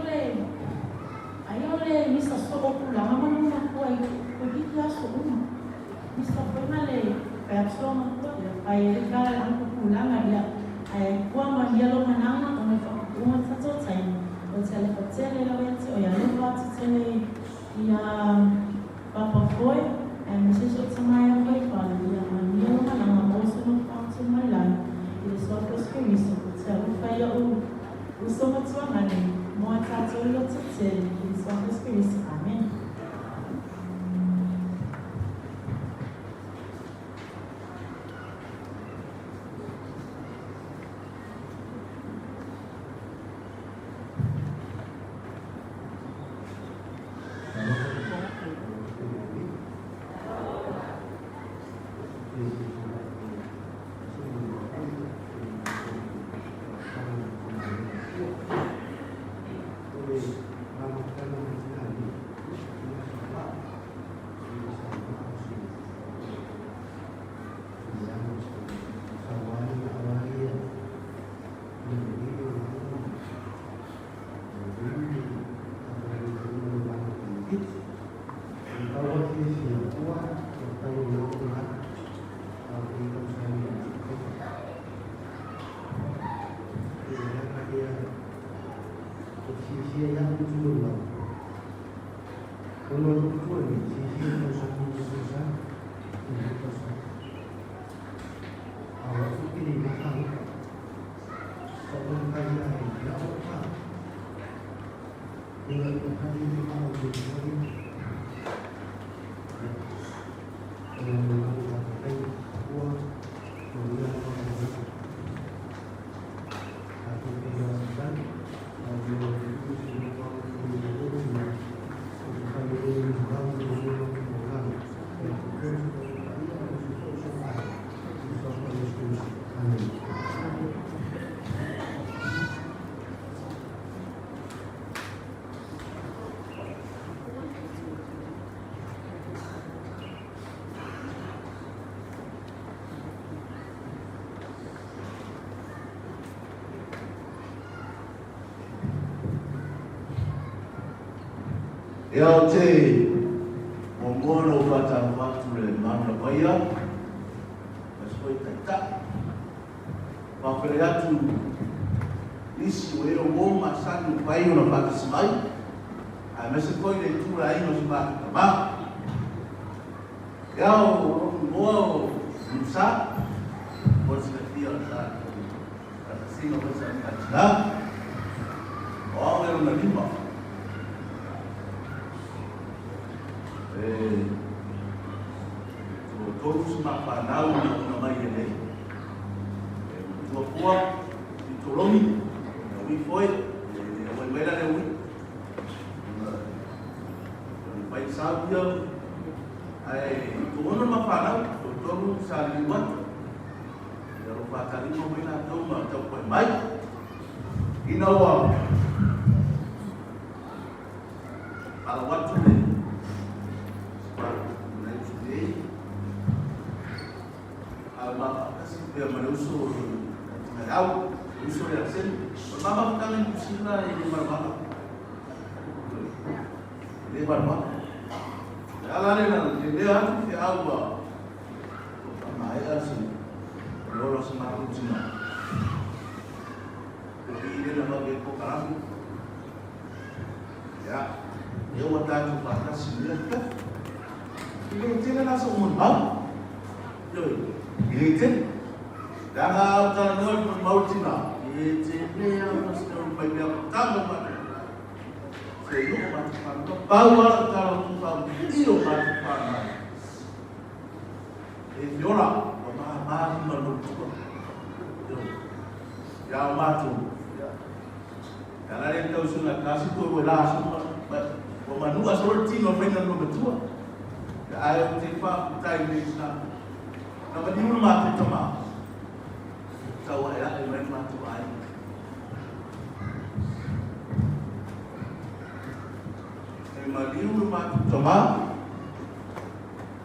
o le misa so o kulanga manu matua i ko hiki aso uma. Misa koina le pea so matua ia. Ai e ka anku kulanga ia. Ai kua ma ia lo mananga o me whakapunga tato taina. O te ale patele lau ia te o ia lofa atu tele ia papa foi. Ai me se so tamai a foi whale ia ma nia lo mananga o se no whatu mai lai. I le soa spirito. O te alofa ia o uso matua ngane. Mo a tātou lo te tele. I le soa spirito. Amen. Ia o te muamua na ou faatalofa atu le manu paia, aemaise foi taitai. Faafeiloai atu nisi o e o masani ua mafai ona faatasi mai, aemaise foi le itu le aiga o si matou tama. Ia o lou igoa o Musa, mo le silafia o le tatou faatasiga foi sa fatina. O au e lona lima. E toatolu si mafanau na una mai e nei. E matua pua, i tologi, e ui foi, e ui mai la le ui. O le fai sau ia, ae toona mafanau, toatolu sa liu atu. Ia lo whatalima mai latou ma taupai mai. Ina ua alau atu le nai uso nei, a ma faatasi pea ma le uso nai au, le uso le Arsene. O le mamafutaga i Niu e le malamala. E le malamala. Le ala le na le lea atu fe au ua faamaea se le ola o se matou tina. O i le na vave pokaramu. Ia, lea ua tatou faatasi i lea afiafi. E le tele la sou molimau. Ioe, e le tele. Leaga a ou talanoa i le molimau le tina, e tele lava na se tau mai mea talo mai. Se nuu matou whanau. Pau lava lau tala o tu whaumui o matou whanau. E fiola, ua māmā lima lo tua. Ioe. Ia o matou. Ia. Ia la le tau suna kasi to ua la suma. Ua manua solo tino whaina no matua. Ia ai o te wha putai nei tina. Na mani ulu mātou tama. Tau ai ae mai mātou ai. E maliu le mātou tama.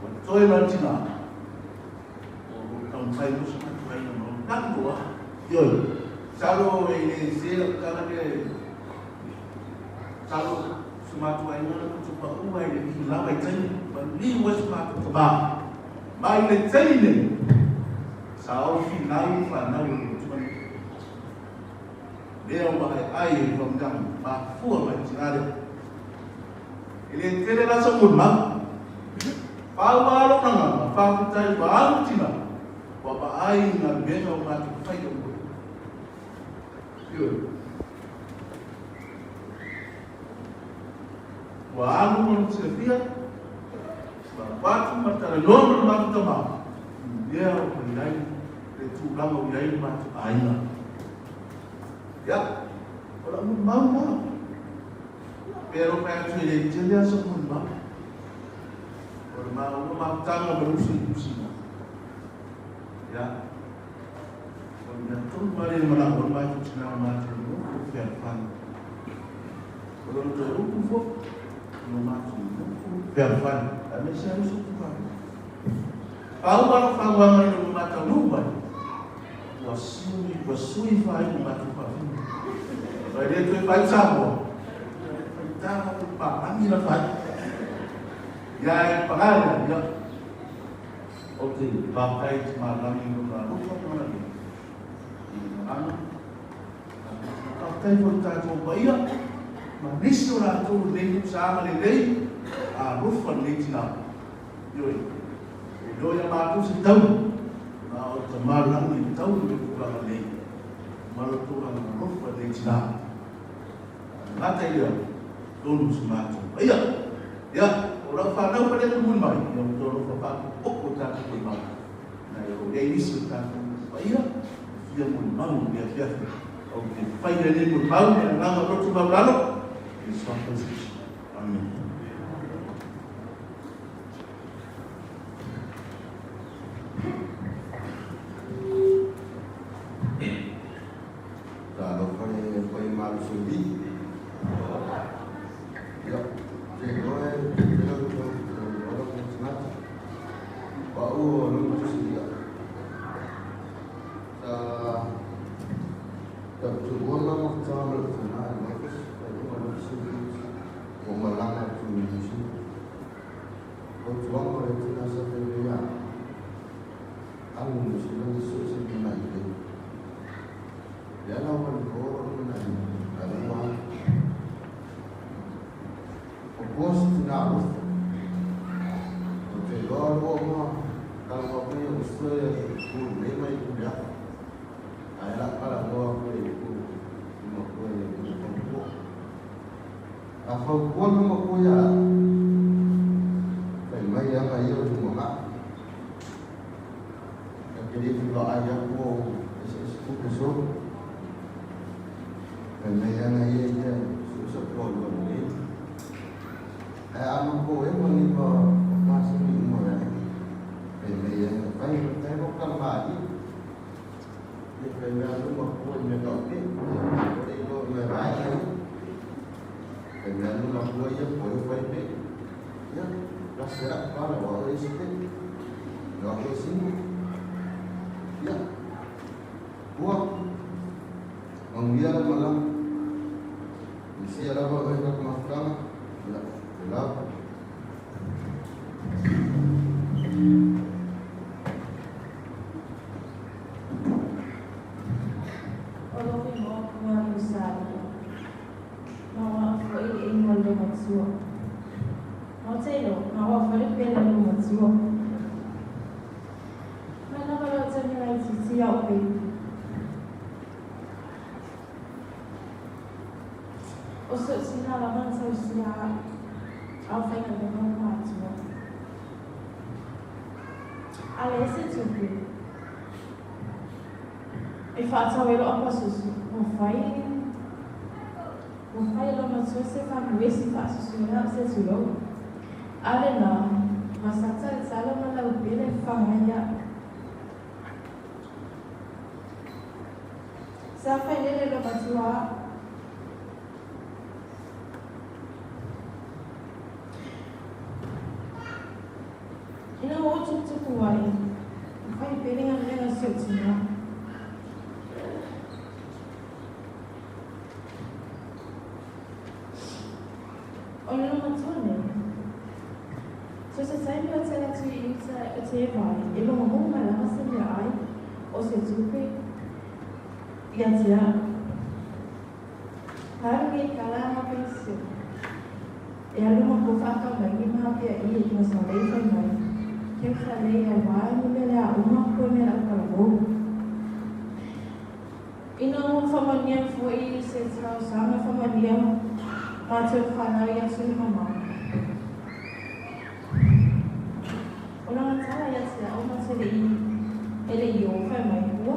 Ua toe la tina. O lo taumafai mo se matou aiga ma lona tatou a. Ioe. Salo e le se lau tala le salo se matou aiga na matou paua ai le i lava i taimi. Maliu ai se matou tama. Mai le taimi nei, sa ofi nau whanau e le tuani. Lea ua aeae e whaungangi, mafua mai tina lea. E le tele la sa molimau. Pau lava lou lagona, faafetai ua alu tina, ua vaai i galuega o matou fai au moe. Ioe. Ua alu ma lona silafia, ua avatu ma talanoa ma le matou tama, i mea o i ai le tulaga o i ai le matou aiga. Ia, o lau molimau lena. Pe alofa atu e le tele lava sau molimau. O le maua mafutaga ma le uso i Niu Sila. Ia, o le mea tonu lava lea e manao ai matou tina ma matou nofo fealofani. O lona toe upu foi, no matou nofo fealofani. Aemaise lava uso tuvalu. Pau lava lau fautuaga ina ua mataunuu mai, ua sui, ua sui faaiu o matou fafine. Ua le toe faaiu Samoa, faitala foi papalagi na faaiu. Ia e paga lea, ia. Ou te faafetai i te malagi i lona alofa ma lona leo. I le agaga, faafetai foi i tatou paia, ma nisi o latou lenei nuu sa agalelei, alofa lenei tina. Ioe, e iloa ia matou se taui, a o le Tama lagi e taui i le tulaga lelei, ma lo tulaga alofa i lenei tina. A gata i lea, tonu se matou paia. Ia, o lau fanau pa lea tumuli mai, ia o alofa faaopoopo o tatou molimau. Na e o iai nisi o tatou paia, fia molimau i le afiafi. Ou te faia lenei molimau ma le agaga loto maualalo, i le suafa o Iesu. Amene. Talofa le pai malosi o lii. Ia, te iloa e tele o tau ola ko tagata. O au o lou tusi ia. Sa ta tuona ma tama le tana i Memphis, ta lunga o Memphis ua malaga atu sila so se na ile. Ya la wa ko na na wa. O post na o. O te loa loa ma ka wa pe o se ku le mai ku ya. Ai la kala loa ku e ku ma ku e ku ku. A fa ku ma ku ya. Fai mai ya mai yo tu ma. Ka ke le fi ba ya ku es es ku ke so. Fai mai ya na ye ye su sa ko lo ni. Ai ama ko e mo ni ba ka se ni mo ya. Fai mai ya fai fai ko ka ma i. Ye fai mai lu ma ko ni ka ke. Ko le lo me ba ya. Fai mai lu ma ko ye ko fai pe. Ya, la será para o este. Lo que sí. Ya. Ua. Ang biya malang. Isi ala ba ay ka Ya, la. O lo fi mo kuma lusali. Ma wa fo i e mo lo matua. Ma te lo, ma wa fo le pele lo matua. Ma na ba lo te mi lai ti ti ya o pe. O so si na la man sa si ya au fai na le mo matua. Ale se tu pe. E whaatau e loa pasusu. O whai lo matua se whanue si whaasusu ea se tulou. Ale nā, ma sata le tala ma lau pele whangaia. Sa whai lele lo matua. Ina o tukutuku ai, whai pele ngā renga se tina. O le matua nei. So se sai mea te atu i uta e te e vai, e longa mo mai lava se mea ai, o se tupe, ia te a. Haru ngi kala ma pensio. E alu ma ko whakau mai ni maha pia i e kina sa lei whai mai. Kia sa lei a wai ni mele a uma koe mele a kala Ina o whamania fo i se tau sanga whamania mātou whanau i atu ni mama. O langa tala ia te au matele i ele i o whai mai hua.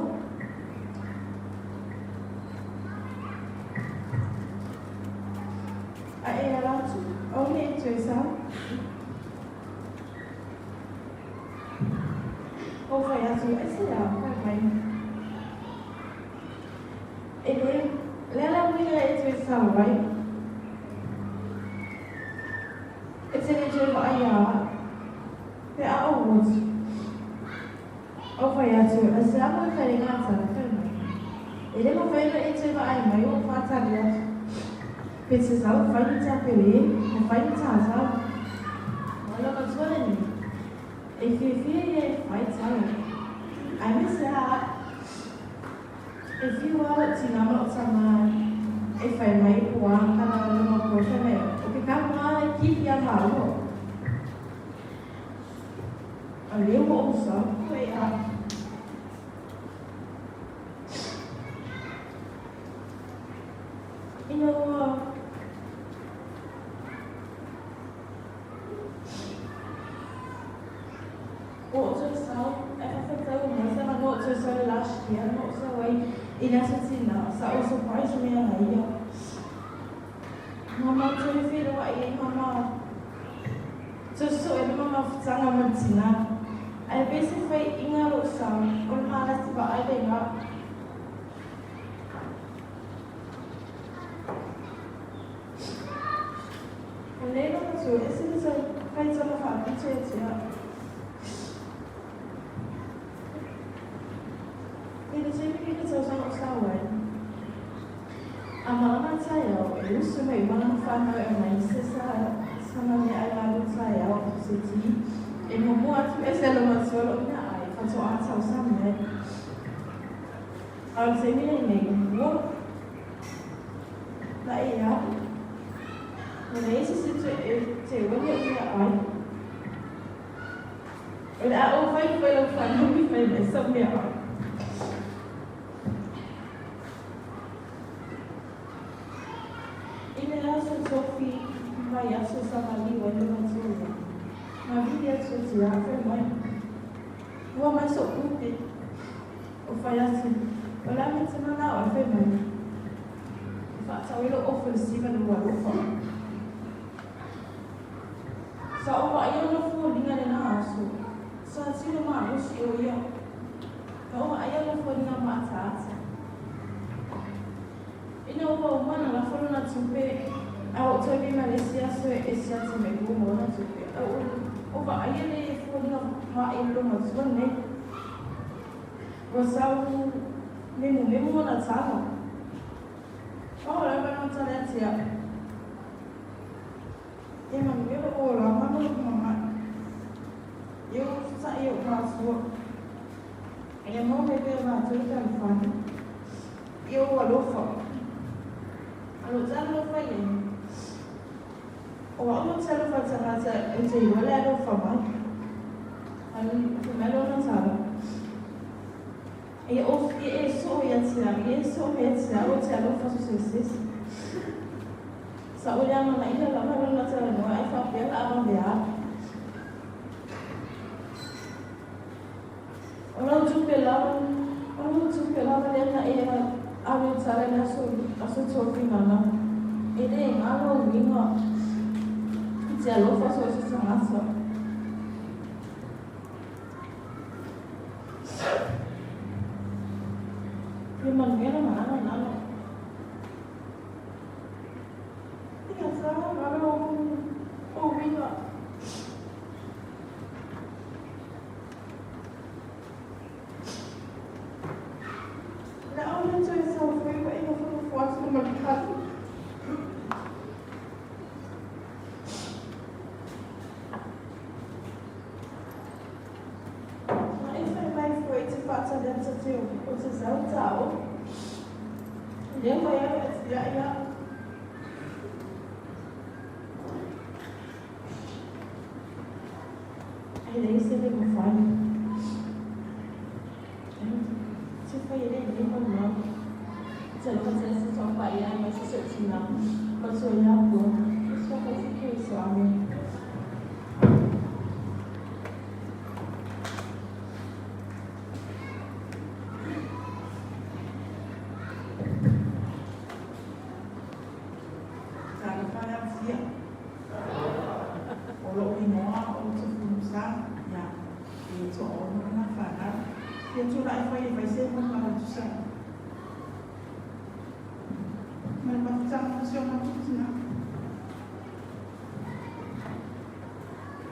A e ala atu, au ne e tue sao. O whai atu, e se au whai mai. E le, le ala uiga e tue sao vai. E te le tue wa ia, pe a o woti. O whai atu, a se ama whai ngā tala whai mai. E le ma whai e tue wa ai mai o whātari atu. Pe te sau whai ni tā pele, o whai ni tā sau. Wala matua le ni. E whiwhi e whai tau. Ai me se a, e whiu alo tina ma o tama e whai mai ua kana o luma ko whai mai. O ke ka mua e kipi a maua. A leo o sau koe a. Ina ua o tui sau, e whawhetau mo se ma no tui sau le last year, no sa wai i nasa tina, sa o surprise me ana ia. Mama tui whiroa i mama tui so e mama futanga ma tina. Ai pese whai inga lo sau, o le maala te ba ai le ngā. O le lo matua, e se le sau whai tama whaapito e tua. I le taimi ki te tausanga o sa wai. A malama tai au, e usu mai malama whanau e mai se sa sama me ai malu tai au se ti. E momo atu e se lo matua lo ina ai. Faatoa tausaga ai. A o le taimi lenei, ua na e alu. Ua leai se isi e teua ni a'u meaai. O le a ou fai foi lau fanau i fai mai sau meaai. I le aso tofi mai aso sa maliu ai le matua, na vili atu e te a fai mai. Ua mai so'u tupe, o fai atu, o le a mea e te manao ai fai mai. E faatau ai lou ofu i le siva le ua alofa. Sa ou vaaia ona foliga i lena aso, sa tino malosi o ia. Na ou vaaia ona foliga maataata. Ina ua uma ona lafo lona tupe, a ua ou toe vi mai le isi aso e siati mai ua uma ona tupe, a ua ou vaaia le foliga ma'i o le loomatua lenei. Ua sau memomemo ona taga. Pau lava na tali atu ia au. E manuia lou olaga ma lou mamae. Ia ua fetai i ou matua. Ia maua mai pea e matou le fealofani. Ia ou alofa. A lo te alofa i ai. O au ou te alofa i le tagata ou te iloa le alofa mai. A fai mai lona tala. Ia e soo ia te au, ia e soo mai ia te au, ou te alofa so se sesi. Sa ou le amanaia lava lona talanoa ae faapea la a vave alu. O lau tupe lava, o lau tupe lava lea na e ave i tala i le aso, aso tofi nana. E le galo uiga i te alofa so o se tagata. Ia manuia le malama i lalo. Ia sa galo o uiga. Le a ou le toe sau foi ua e nofonofo atu ma le kalu. Ma e fai mai foi te faatali atu te o te sau tao. Lea ua e alu e te ia. E leai se le mafai. Te fai e le nei maumau. Te alofa tele se toapaia ai mai se se tina. Matua ia Atua. Iesu Keriso Keriso. Amene. Talofa e Afia. O lou inoa o Tufulusa, ia, e toaono lana fanau. Fia tulai foi e fai se molimau e tusa ai ma le mafutaga o si o matou tina.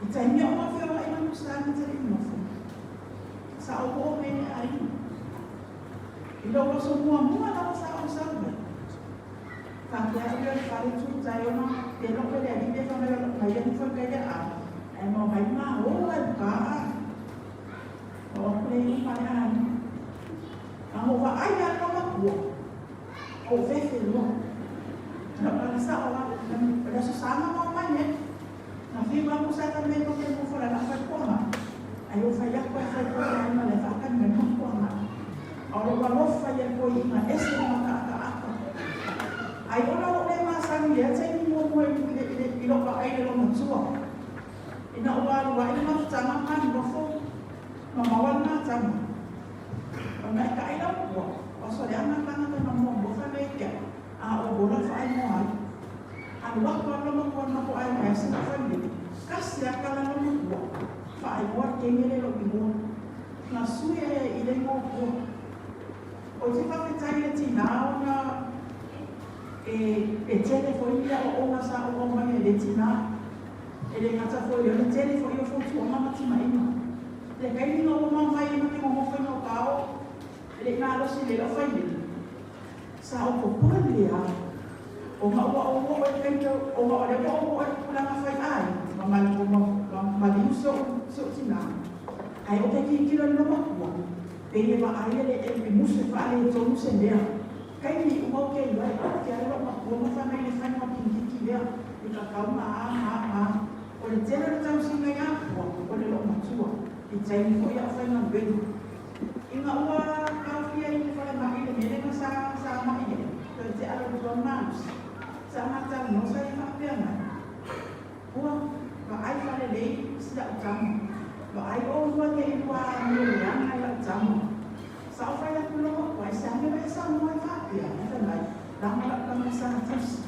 I taimi a o feoai ma Nusa ma te alii nofo, sa ou oo mai le aiga. I lou aso muamua lava sa ou sau ai, faapea au ia o le fale tu tai ona pe lope le alii pe fai mai o lou mai ia nofo i kai le aao, ae mau mai ma o ai uka a. O aku le iu ma le aiga. A mo vaai a le matua, o fefe loa. Na pala sao a, o le aso sa na mau mai nei. Na fiu aku sa ta me ko te mo fala na fai koanga. Ai o fai aku ai fai koanga ai ma le whaakani mai mo koanga. A o lo alofa ia koe i nga ese ma ka aka aka. Ai ona o le masani lea taimi muamua i lou vaai i le loomatua. Ina ua alu ai le mafutaga ma nofo ma maua le mataga. Ona e kaʻi lau pua, o so le anga tangata na muamua fai mai ke a o bola fa ai mo ai. Alu aku a loma kua na ko ai mai asa na fai le. Kasi a kala loma pua. Fa ai moa kenge le lo ingoa. Na sui ai i le ingoa pua. O te whawhetai le tina ona e tele foi ia o ona sa o mai e le tina. E le ngata foi o le tele foi o fautuaga ma timaiga. Le kaimi na ua mau mai e ma te gogofaiga o kao, e le'i malosi le lau failele. Sa ou popole a. O ga ua ou oo i le kaimi o ga o lea ua ou oo i le tulaga faiʻaiga ma maliu si o'u tinā. Ae ou te tilotilo i lou matua, pei e vaai e le e musu e faaletonu se mea. Taimi uma ou te iloa e ofi ai lou matua ma fai mai le faiga o kinititi lea, e tatau ona a ma a ma a. O le tele o le tausiga ia Pua, o le loomatua, i taimi foi a o faigaluega. Ina ua taofia i le falemai i le mea lea na sa sa mai ai, toe tea lou tua malosi. Sa ma talanoa sa ia faapea mai, Pua, vaai faalelei si a'u tama. Vaai oulua ne i lua amio leaga i la'u tama. Sa ou fai atu i lou matua, e se ame mai e saunoa ai faapea? Ae fai mai, Leaga la'u tama sa tausi.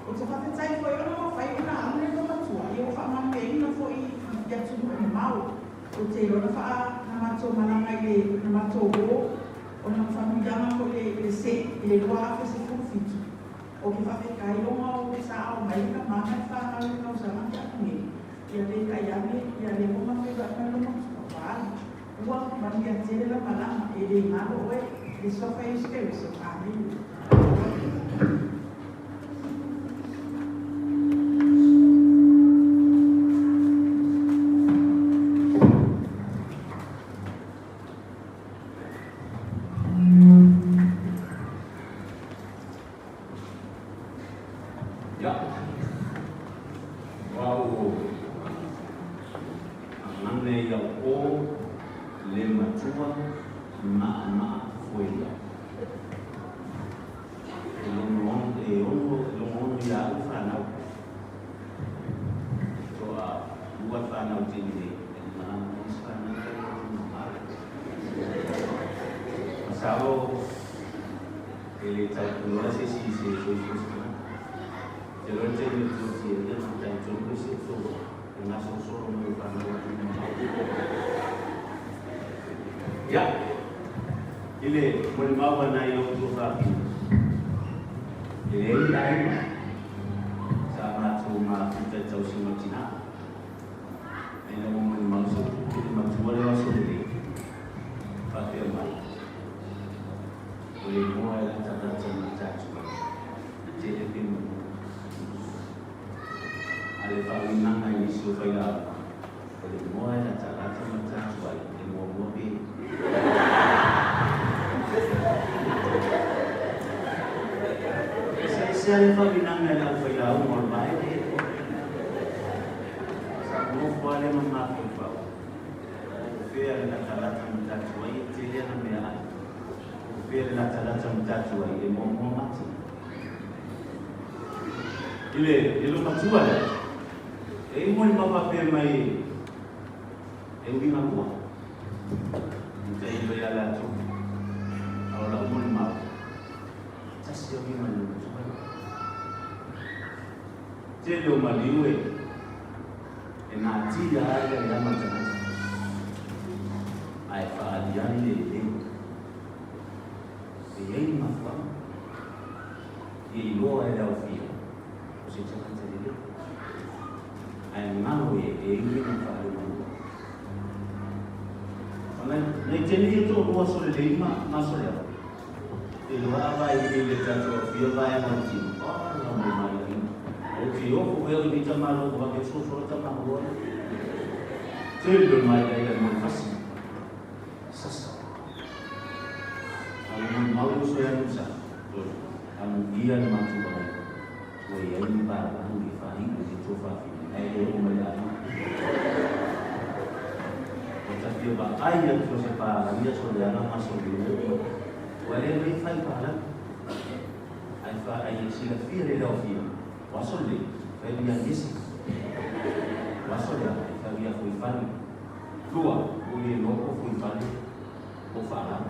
Ou te faafetai foi ona ua fai ona alu le loomatua, ia ua faamanuiaina foi i atunuu e mamao. Ou te iloa na faa na matou malaga i le na matou o ona o faamanuiaga foi i le i le se i le 2017. Ou te faafetai ona o sa ao mai le tama ma le fanau i le tausaga na tea atu nei, ia peitai ane ia lea ua ma feiloai ma le loomatua ua alu. Ua manuia tele lau malaga, e le galo oe i le Suafa Iesu Keriso. Amene. Ia, o au agane i au o le matua maamaa foe ia. E logonono e ono e logonono ia au fanau. Toa lua fanau tini nei, e malama mai isi fanau kai o tino malo. Masalo e le tau puloa se isi i se soifua se tagata. Te loa le taimi o te oti e ia na tai tonu le se tolu e gasolosolo mai o fanau atu i mamao. Ia, i le molimau a nai ou tuafafine, e leai ni aiga sa matou mafuta i tausiga o tina. Ae ina ua molimau se upu i le matua lea o aso lelei, faapea mai, O le igoa e latalata ma tatou ai, tele pe manu. A le faauigaga i nisi o failauga, o le igoa e latalata ma tatou ai, e muamua pe. Eseese lava le faauigaga i le aufailauga o le vaega. Sa ou nofo lava lea ma mafaufau, o fea le latalata ma tatou ai, e tele ana meaai. O fea le latalata ma tatou ai, e muamua mati. I le, i lou matua lea, e i ai mo faapea mai e uiga lua. I tailo ia latou, a o lau molimau, tasi au ia ma le matua lea. Tele o maliu e, e natia ai le leaga o le tagata, ae faaliali le lelei. E i ai le mafuaaga, ia iloa e le aofia o se tagata lelei, ae galo e e ai mea na faaleomalua. Nai tele ia toalua aso lelei ma aso leaga. E loaʻa vai i le tatou afia vaega o le tino. Ala mai mai ai. O te ofo ea i nei tamalo o vave soso tamalo ai. Tele o mai ai le mo fasi. Sasa. Alo mai mau o so ya nusa. Amu ia le matua ai. Ua i ai ni palangi e faaiu i le tuafafine ae le oo mai le aiga. Ua ta fia vaai atu o se palangi aso leaga ma aso lelei. Ua le mai fai palangi. Ae fa ai e silafia le laofia, o aso lelei, fai ua ia ese. O aso leaga, e fai ua ia fuifale. Lua, ua le iloa po o fuifale po o faalala.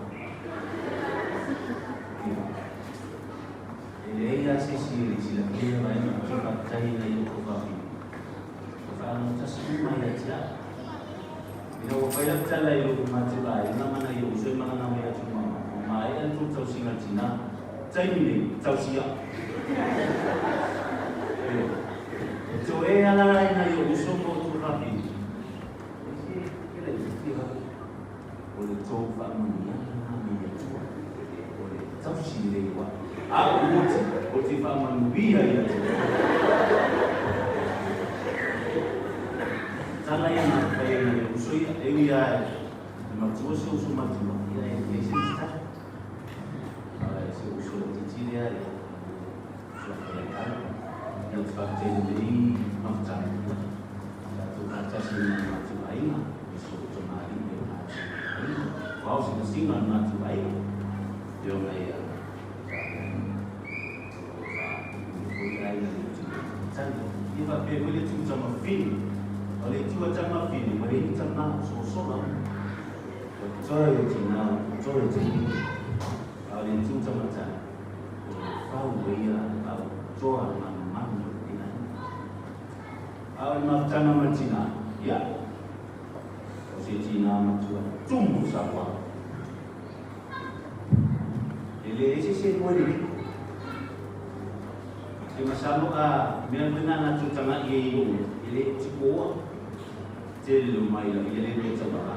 Ia. E leai lava se isi e le i silafia ia vaega, ou te faafetai ai i outou faafifi. Ua faalautasi uma ia te au. Ina ua fai lau tala i lou matuaiga ma nai ou uso e malaga mai atu ma ua maea le tou tausiga tina, taimi nei, tausi au. Ioe. E toe ala ai nai ou uso ma outou faafifi. E se, e laitiiti lava. O le tou faamanuiaga lena mai le Atua, o le tausi lelei o au. A o oti, ou te faamanuia i le Atua. Tala ia na fai ai nai ou uso. uso ia, e ui lava e matua si ou uso matua, ia e leai se isi tala. Ae si ou uso laitiiti lea, ia, o Suafaiatau. Ia, ou te faafetai i lenei mafutaga, ia, tatou faatasi ai ma le matou aiga, i si ou tamalii ma le matou aiga. O ao sinasina o le matou aiga, Afioga ia Samoa, o lo o faapuupuu foi aiga i le itu tali. Ia faapea foi le itu tamafine. O le itu a tamafine, ua leai ni tama, o sosola uma. Ua toe o tina, ua toe o teine. A o le itu tamatai, o le fau o ia au toa le manumanu o lenei aiga. A o le mafutaga ma le tina, ia, o se tina matua tumu sauaga. E leai se isi e moe lelei. E masalo a mea foi na latou taga'i ai i lou e le o tikoa tele lo mai lau ia le mea tauala.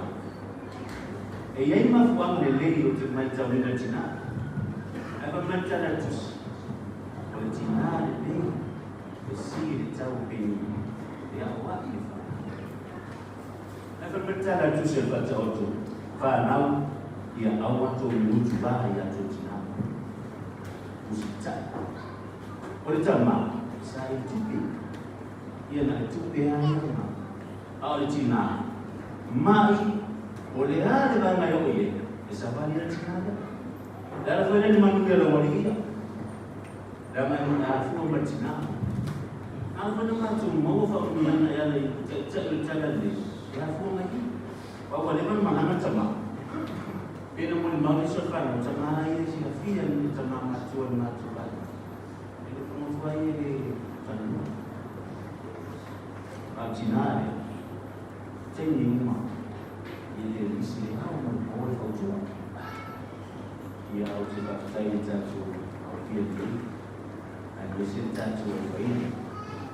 E i ai mafuaaga lelei ou te maitauina le tina. Ae fai mai le tala a le Tusi, o le tina lelei e sili le tau pei e aoa'i le fanau. Ae fai mai le tala a le Tusi a le Faataoto, fanau, ia aua tou mutu va ia tou tina. Usitai. O le tama, sa i tupe. Ia na e tupe lava ia ma. A o le tina, mai, o le a le vaega e oo i ai, e savali ai le tina lea. Le ala foi lea le manuia o lau alii ia. Leaga e afua ma le tina. A foi na matou maua faamanuiaga e ala i taitai o le tala lelei, e afua mai i. Aua ua leva ona malaga tama. Pe na molimau nisi o le fanau, tama ia e silafia le tama matua i le matou aiga. E le fagofua ai e le talanoa. A o tina lea, taimi uma, e le lisi le ao ma le po le fautua. Ia ou te faafetai i le tatou aofia lenei, aemaise le tatou aupaia.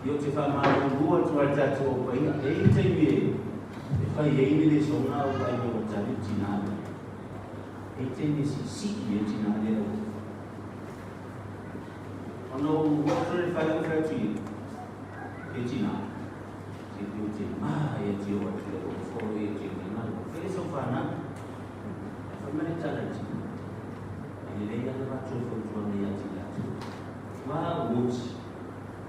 Ia ou te faamalulu atu lava i le tatou aupaia, e i ai taimi e fai ai le lesona a ou vaai mai ua tali le tina lea. E i ai taimi e siisii ai le tina lea ua. Ona ou oo atu lea i le fale ou fai atu i ai, E tina, se te te mā e te o atu le o foro e te o ngā, fai e sau whanau. Fai mai le tala i tina. E lelei lava le avatu o le fautuaga ia te latou. Ua uoti.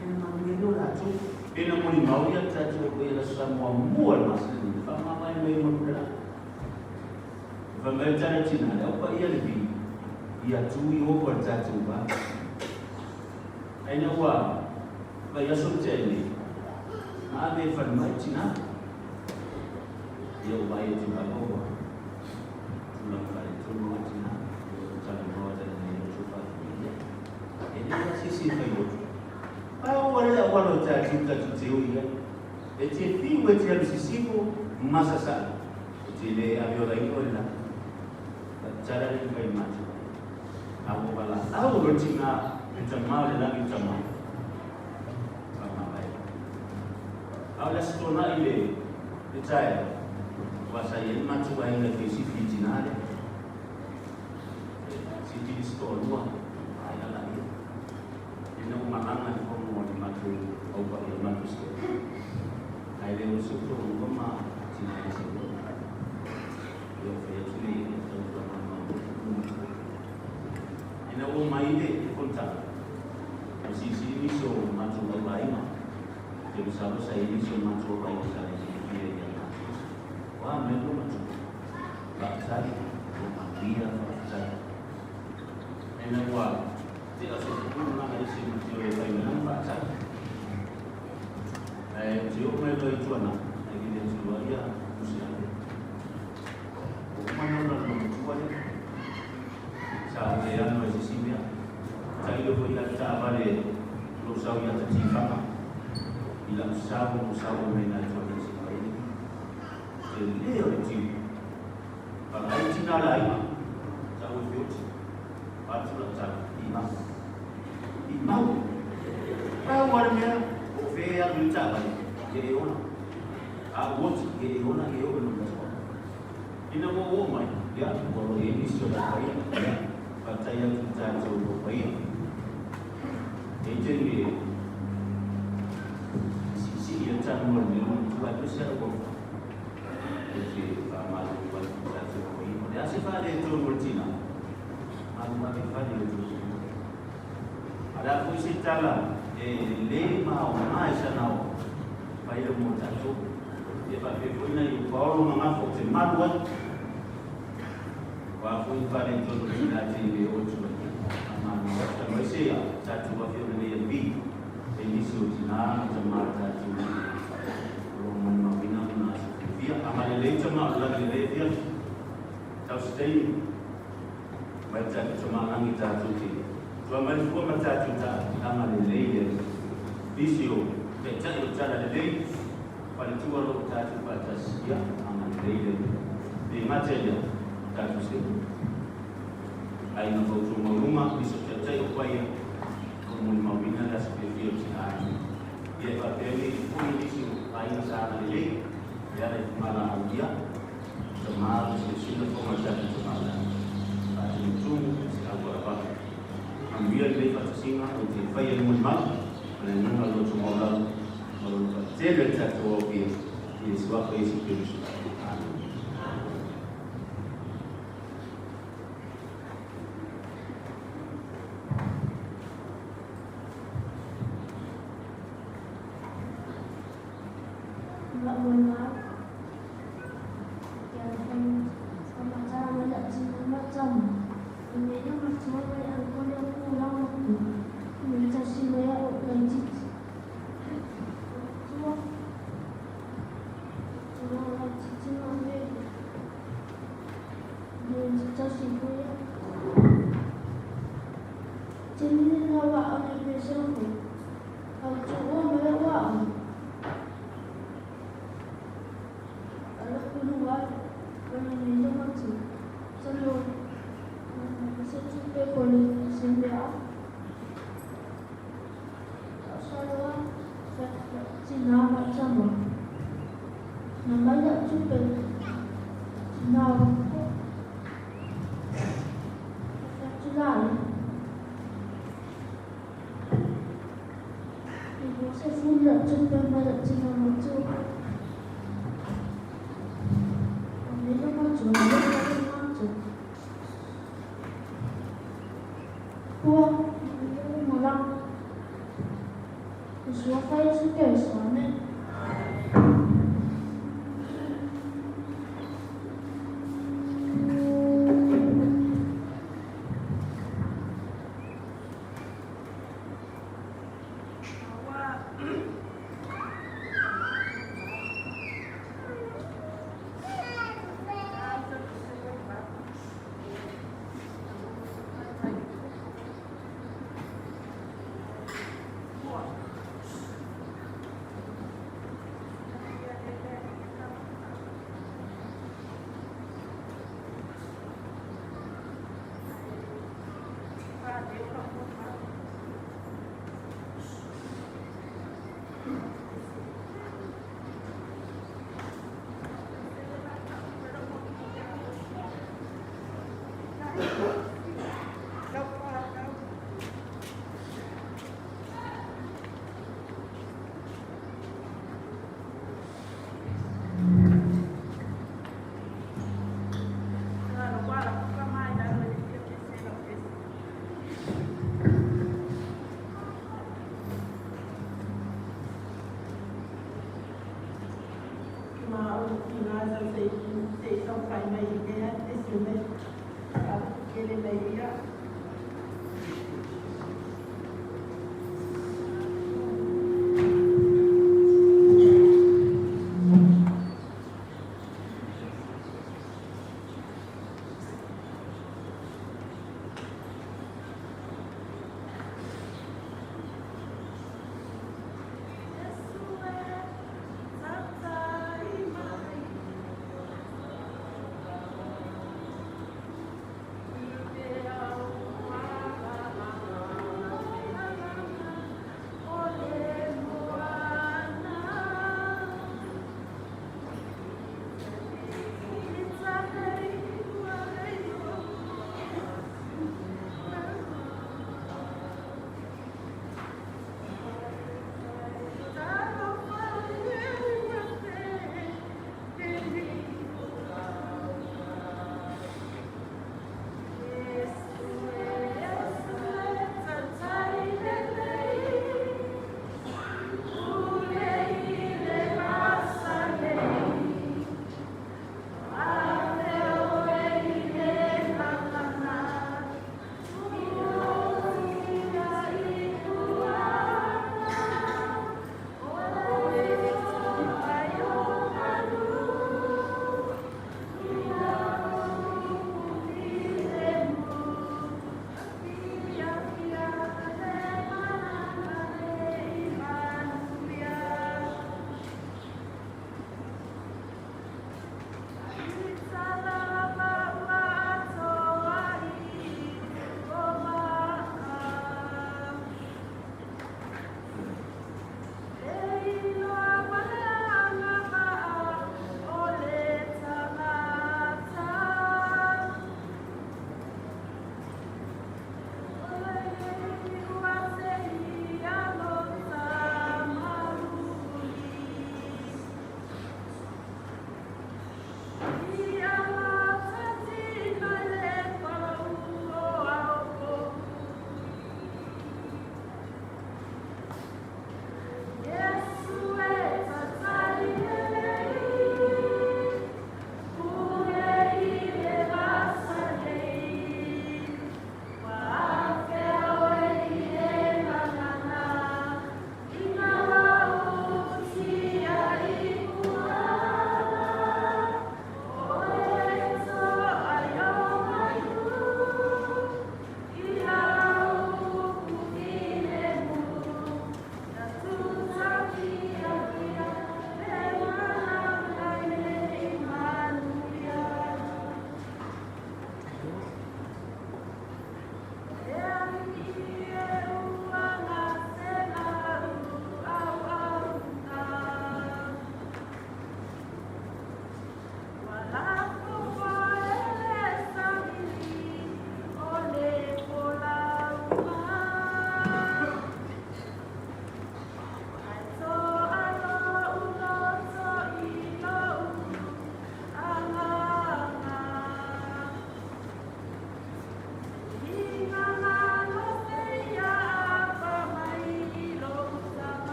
E na manuia lea o latou. Pe na molimau ia le tatou o ia sa muamua le masina nei, faamavae mai ma le la. Fai mai le tala i tina, le au paia le vi, ia tu i o le tatou va. Ai na ua vai aso le tea nei, na ave e fale mai tina. Ia ua vai atu lava ua tulaga faaletonu lava tina, ua talanoa tala nei o faafamilia. E le la se isi e fai lotu. Pau lava le auala o tatou tatou te o i ai. E te fiu e te alu sisifo ma sasae. E te le ave olaina oe la. Tala le fai matua. A ua valaau loa tina le tama o le lagi tama. Faamavae. A o le Aso Toonai le le taeao, aua sa i ai le matou aiga e fai sifi i tina lea. E sifi le isi toalua, ae ala ia. Ina ua malaga i fono a le matou aupaia, le matou sitele. Ae le o se toalua ma tina e sau ai. Ia ua fai atu le ia tau faamama matua. Ina ua mai le fonotaga, ua silisili nisi o matou auaiga. Te masalo sa i ai nisi o matou auaiga sa le silafia ia matou. O a mea ua matua? Faafetai, ua manuia, faafetai. Ina ua tea se tupulaga ese ma te o e fai mai lana faatali. Ae ou te oo mai loa i Tuanai, ae vili atu loa ia Usi Ave. Ua uma ona lona matua lea. Sa ou le ano ai se isi mea. Tailo foi ia le taavale lou sau ia Tatifaga i lau sau ou sau mai na Tuanai se mai le. Tele o le tiu. Valaai tina le aiga. Sa ou e feoti. Atu lau tala i mau. I mau. Pau lava le mea, po o fea e alu i le taavale, e le ola. A ua oti, e le ola, e oo i lona matua. Ina ua oo mai, ia, ua lo i ai nisi o laupaia, ia, faafetai atu i tatou laupaia. E i ai taimi e siisii ai le talanoa i le mea lona matua, aemaise lava ua Ou te faamalulu atu i tatou aiga. O le a se faaletonu o le tinā? Malu ave fale i le tou. A o le a foi se tala e lē ma aoga i sana oo fai lea mo tatou. Ia faapea foi nai ou paolo ma gafo ou te malu ai. O a foi ni faaletonu o le tinā e te le oo atu ai. Faamalo atu aemaise ia tatou afioga nei a Bi e nisi o tinā ma tamā tatou o lo o molimauina lona aso fiafia. Agalelei tama o le lagi lelei afiafi. Tau se taimi mai le tatou tamalagi tatou te tua mai le fua ma tatou agalelei le nisi o taitai o le tala lelei faletua o lo o tatou faatasi ia agalelei le le gata i lea tatou se aiga fautua maualuga nisi o taitai o paia o molimauina le aso fiafia o tina ia e faapea nei foi nisi o aiga sa agalelei e ala i fugalaau ia tama o silasila fo ma tatou tamalagi faatumutumu se aualavaa manuia lenei faatasiga ou te faia le molimau ma le agaga o le loto maualalo ma lona faatele le tatou aofia i le suafa Iesu Keriso. Amene.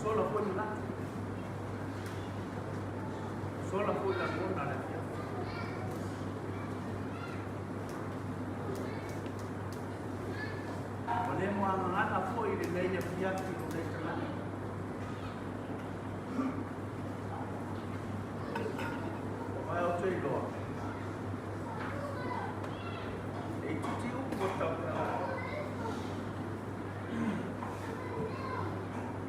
Sola foi manatu. Sola foi lagona le afiafi. Ua le muagagana foi i lenei afiafi lou nei tagata. Aua ou te iloa, e itiiti upu o tautala i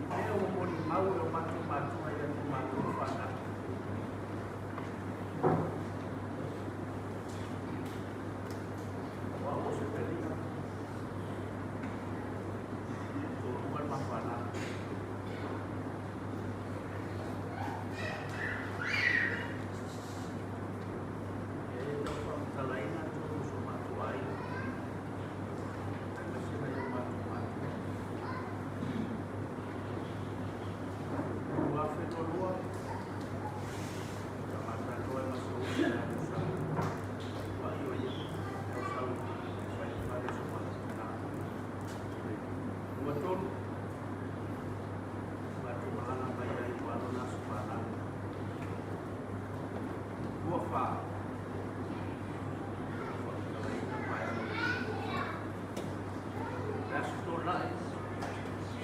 mea ua molimau e o matou matua i atu matou fanau. O au o se peliga, e toalua le ma fanau. E le tau faamatalaina tonu o so matou aiga, aemaise nai o matou matua. 2022, sa ma talanoa ai ma si ou uso ia Musa, ua io ia, e au sau e fai le fale o so matou tina. 23, matou malaga mai ai ua alo na aso fanau. 24, faamatalaina vaega o le Le Aso Toonai,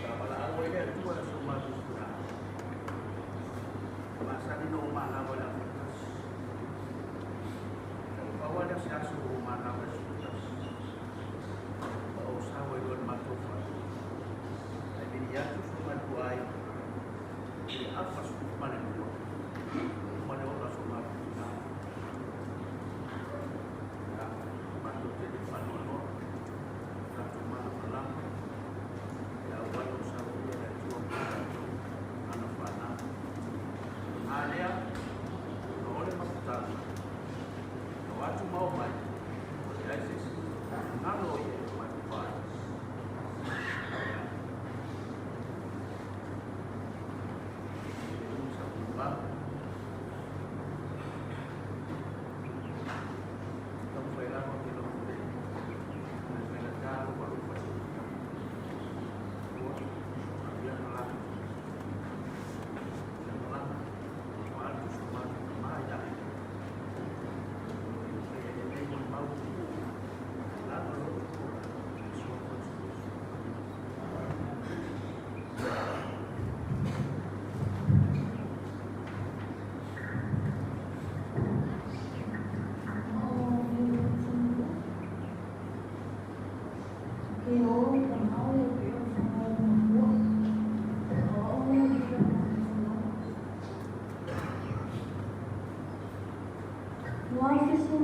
sa valaau ai le Atua i si o matou tina. E masani ona ou manava i le afa tasi. Talu pau lava lea o se aso ua ou manava i le aso tasi. Ua ou sau ai loa i le matou fale. Ae vili atu si o matou aiga i le afa 12, ua uma le ola o si o matou tina. Ia, matou te le faanoanoa, tatou malamalama i auala o saunia le Atua mo i tatou ana fanau. A lea, ona o le mafutaga, na o atu ma omai, ua leai se isi galo o i ai o matou vaai. Ia, e le umi sau molimau. Taumafai lava ou te logo le le faigata lou alofa i si ou ua aviaga la ia malaga ua alu so matou tama ia e lenei molimau lava loto suafa o Iesu.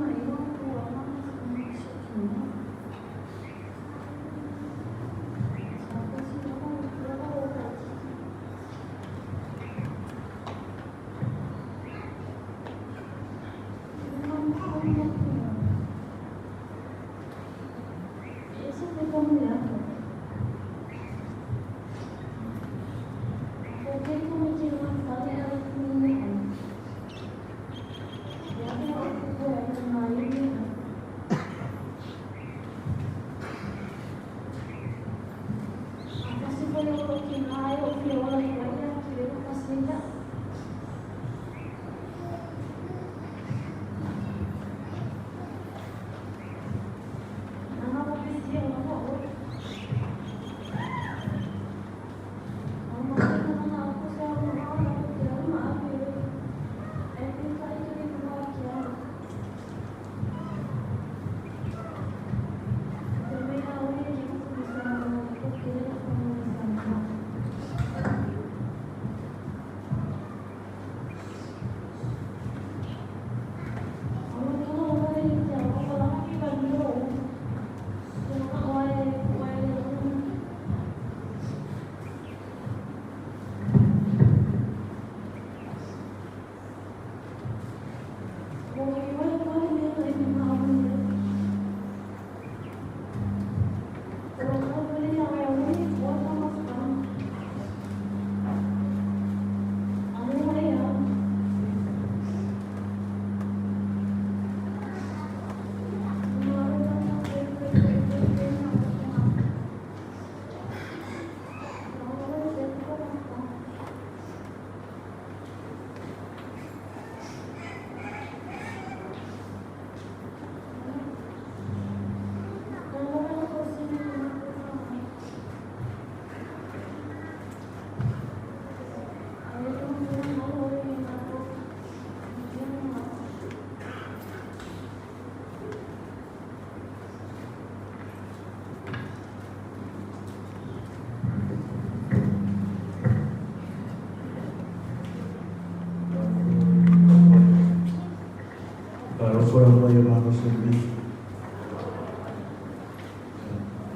folau mai o malosi o le meli.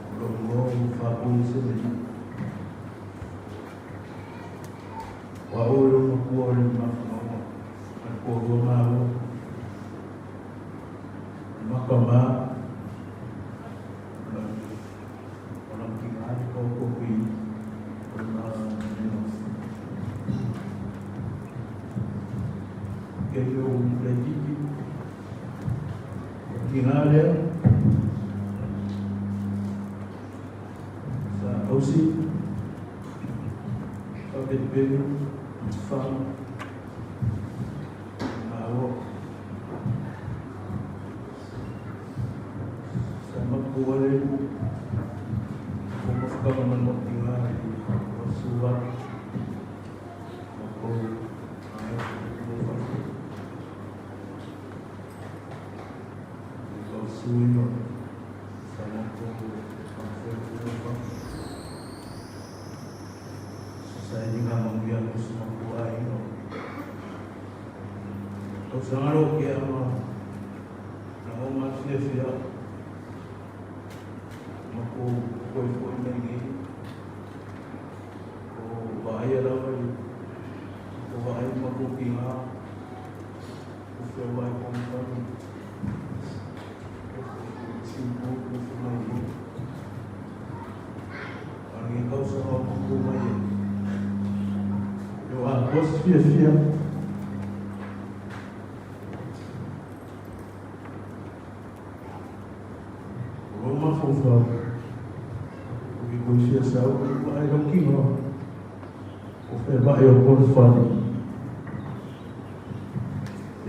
O lou igoa ua faapuni se meli. O au o le matua o le mafamaua, ma le toalua malo. O maka ma, o lau tina le taototo i o le neno. Ke o le titi, o tina lea, sa ausi, faapelipelu, faga, malo. Sa mapu ale ku, o mafutaga ma le maputina i o sua, o ai o fafo. O suino, sa mapu fafo o fafo. Sa ilinga mamuia mo sa mapu ai no. O sangalo ke ama na o ma fia fia ma ko koe foi mai nei ko vaai lava i ko vaai ma ko kinga ko fia vai ko mfano ko simpu ko fia mai nei angi kau sa o ko mai e o a ko fia fia o mafaufau o ke koe fia sau vaai lau kino o fe vaai o kona fale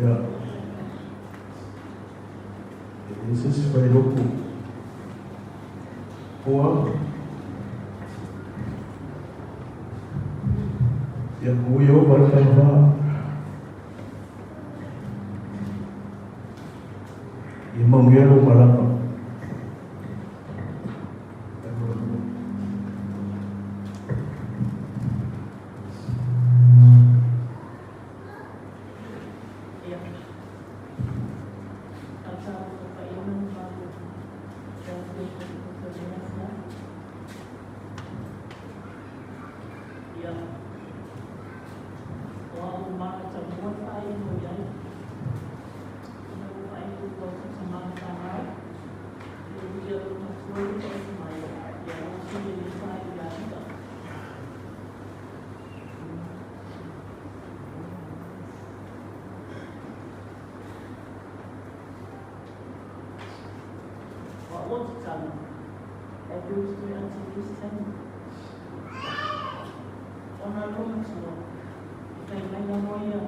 ia e se se fai loku oa ia kui o vai tama ia manuia lou malaga. Ia. Tau pa ia ma malu. Ia ko ko. Ia. O au ma ta mua fa i mo ia. Ina o fa i ko ko sa ma ta mai. Ia ia o ma tua i ko mai. Ia o si le fa i la ita. O o te tau. E tu e ati Kristen. Ona lo matua. E fai mai na moia.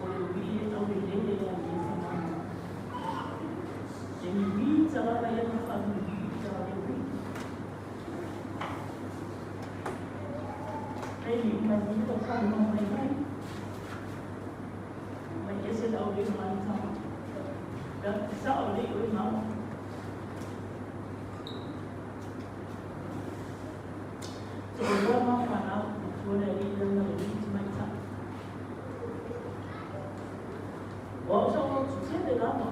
O le ui e tau le le ia i fa mana. E ni ui ta lava ia na fa ni ui ta le ui. E ni mai ni to fa no mai mai. Mai ese lau le mai ta. Da sa o le ui mau. So o loa ma whanau, matua le ali le na le ui te mai ta. O au sa o tu tele lava.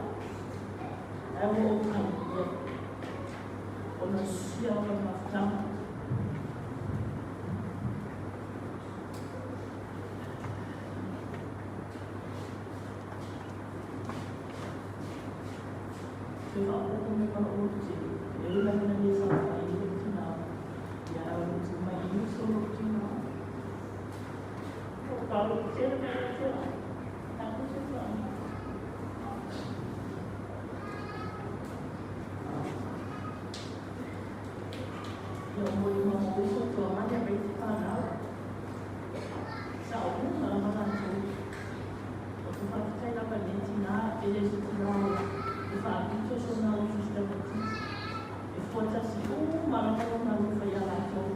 Ai o o kau ia. O na sia o la mafutanga. Se fa o ko me ma o te. E ula na le sa fa i le tina. Ia au tu mai i so lo tina. O ka lo tele me le tele. Ta ku se fa. Ia mo i ma mo so to ma ya be te whanau. Sa o mu ma ma na tu. O te whakatai lava le tina e le se tina o e whaapito so na o fista ti. E fuatasi o marama o na lufa ia latou.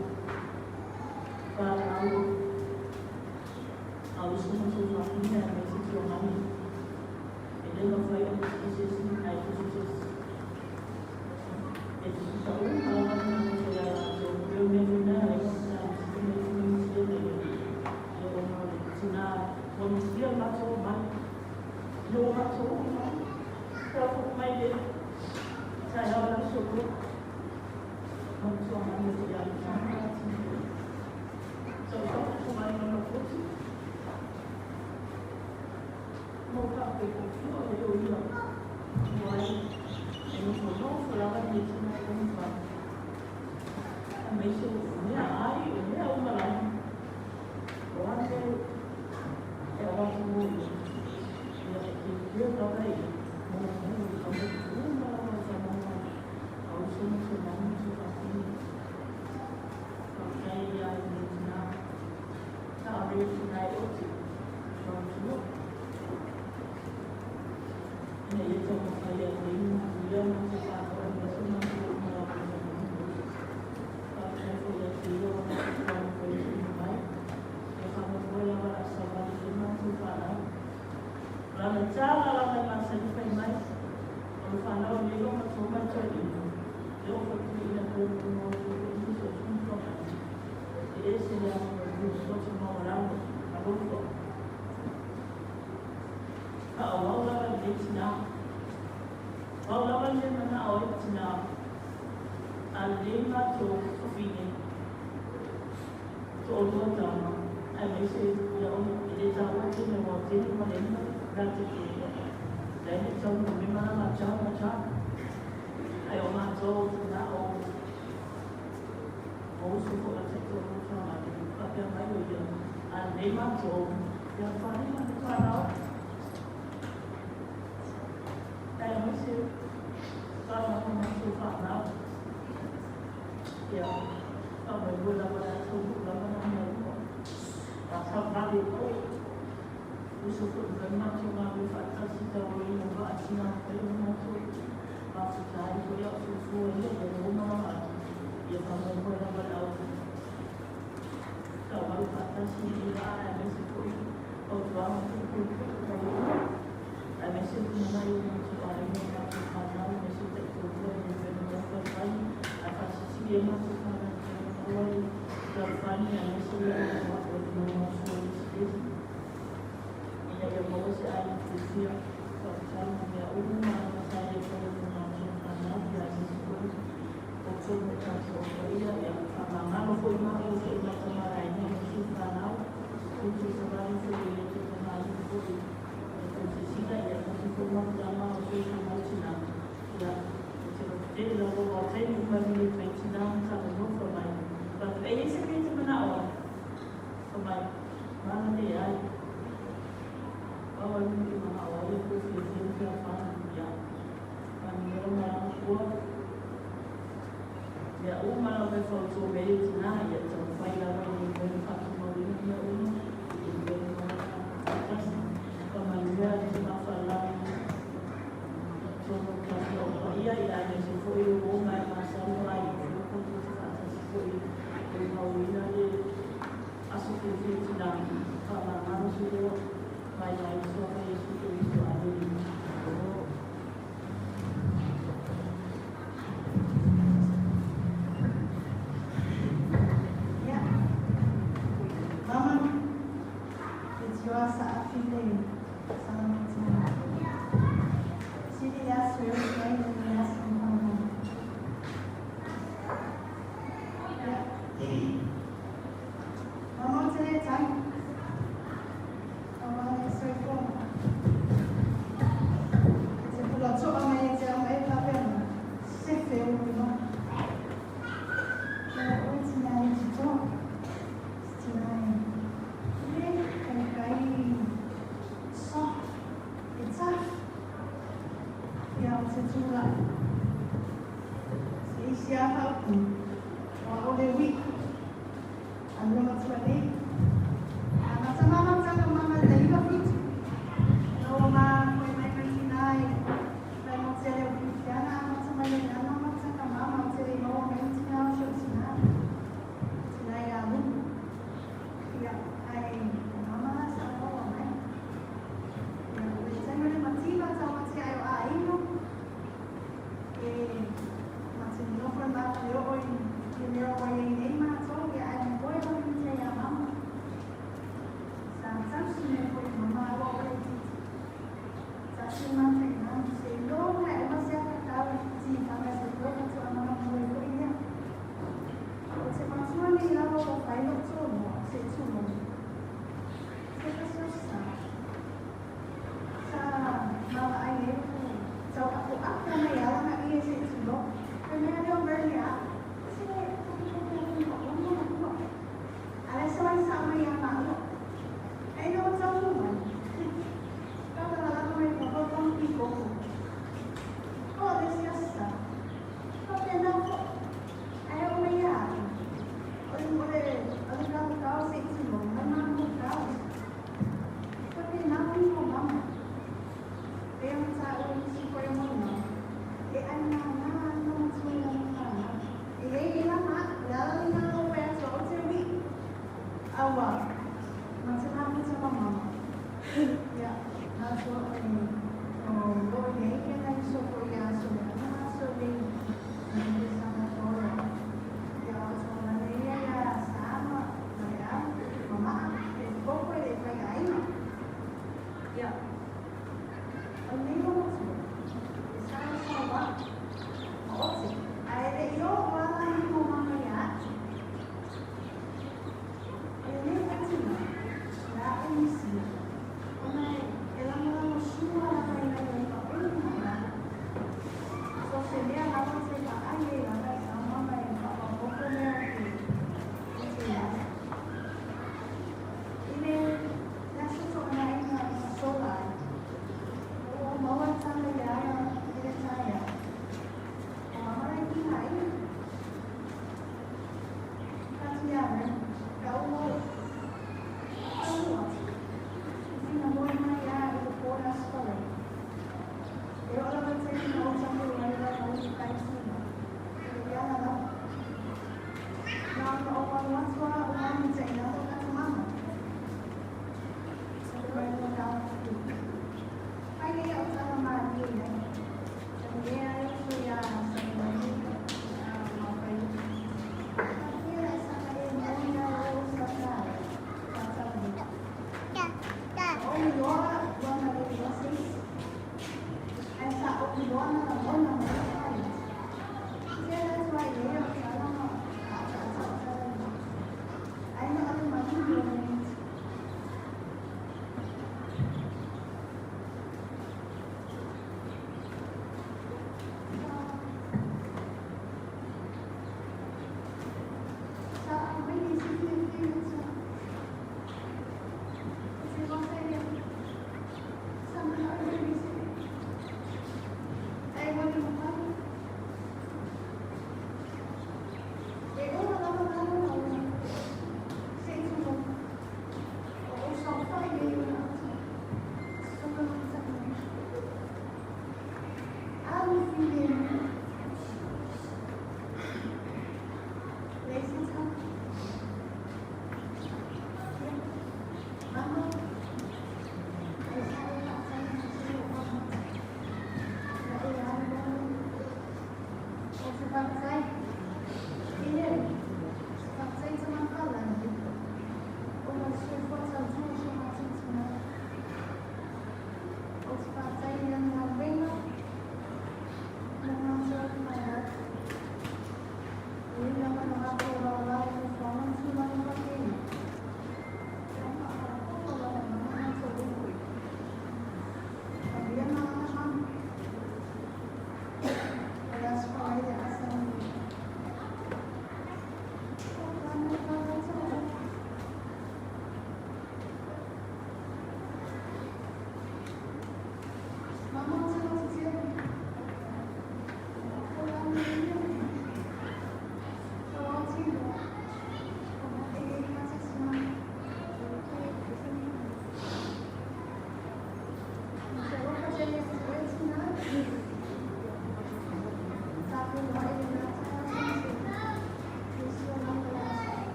Whanau. Au so ma so whakina e me se tio mani. E le mawhai o te se si ai te se si. E te susa o marama na lufa ia latou. Ya. Mama,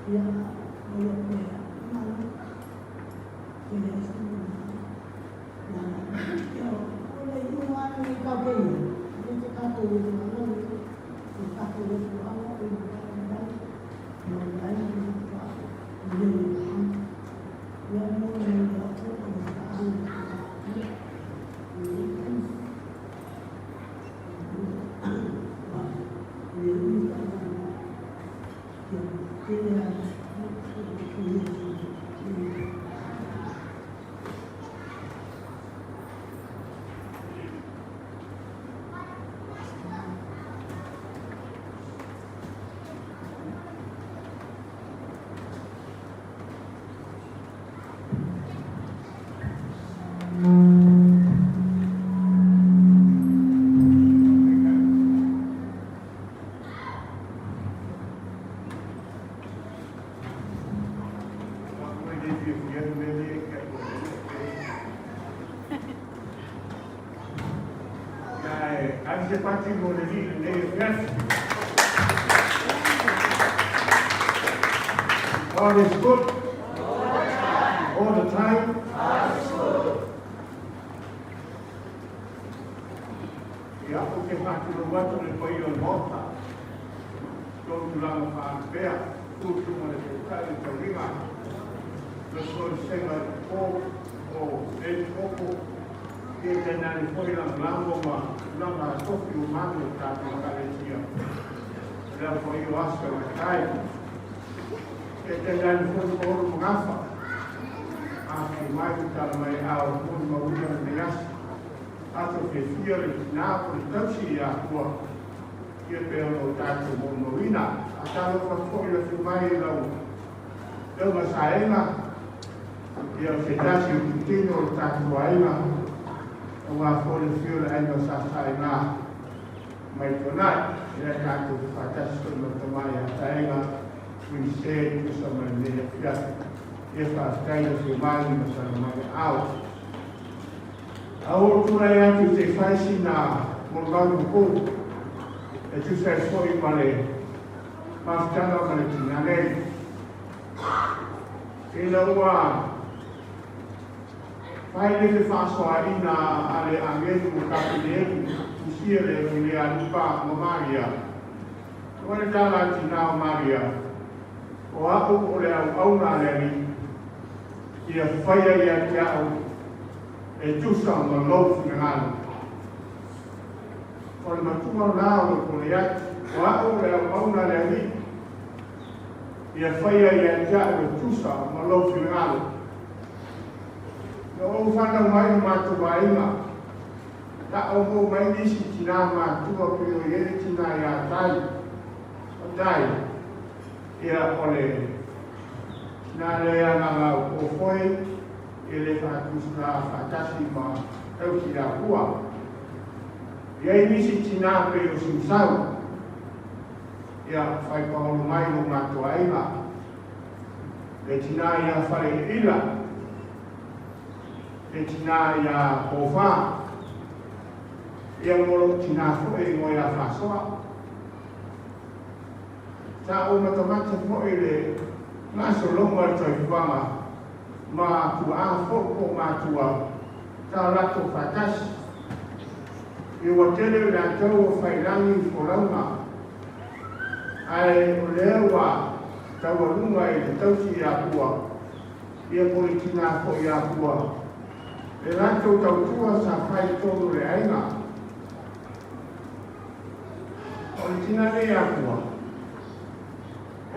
Ia, o le pea, malo. E le na, ia, o le iuga ni ka ke ia, le te tātou i te malo, i tātou i te malo, i te malo, no le ai ni ka, i le ha. Ia mo le ia o o le ka ai i Se pati mo le li le fiafi. God is good. All the time. Ia, o te whāturo watu le pai o mota. Tō tūranga whaanpea, tūtūnga le te tai le tauringa. Le so senga o o e oko e te nani foi lang lango ma langa tofi o manu o tātou kaletia. Lea foi o aso o tai. E te nani foi o oro mga A fi mai o tala mai ao moni mauia le asi. Ato fe fia le tina po le tausi i a kua. Ia pe ono o tātou moni mauina. A talo whakoi le fi mai lau. Lau masaenga. Ia o se tasi o tutino o tātou aiga. O ngā fōle fio le aiga o sa sae ngā. Mai tonai. Ina tātou whakatasi tonu o tamai a taenga. Wini se tusa mai mea fiafi. Ia whaatai o se mai ma sana mai au. A o tūrai atu te whaisi nā mo kou. E tusa e foi ma le mafutanga ma le tinanei. Ina ua whai le fe whaasoa ina a le angelu mo kapilelu tusia le le alupa mo Maria. O le tala tina o Maria. O au o le au auna le ali. Ia whaia ia te au e tusa ma lou finagalo. O le matua nā o le kore atu. O au o le au auna le ali. Ia whaia ia te au e tusa ma lou finagalo. No o whanau mai o mātou aiga. Ta o mō mai nisi tina mātua pe o iere tina i a tai. O tai. Ia o le tina le ana ngau o foe e le whaatusuna whaatasi ma tausi la hua. Ia i nisi tina pe o siusau. Ia whai paolo mai o mātou aiga. Le tina ia whare ila. Le tina ia pōwhā. Ia molo tina foe ngo ia whasoa. Ta o matamata foe le ngaso longa le toifuanga. Ma tua a foko ma tua ta lato whatasi. I ua tele o latou o whailangi i folaunga. Ai o lea ua taualunga i le tausi ia kua. Ia po le tina fo ia kua. E latou tautua sa whai tonu le aiga. O le tina nei a kua.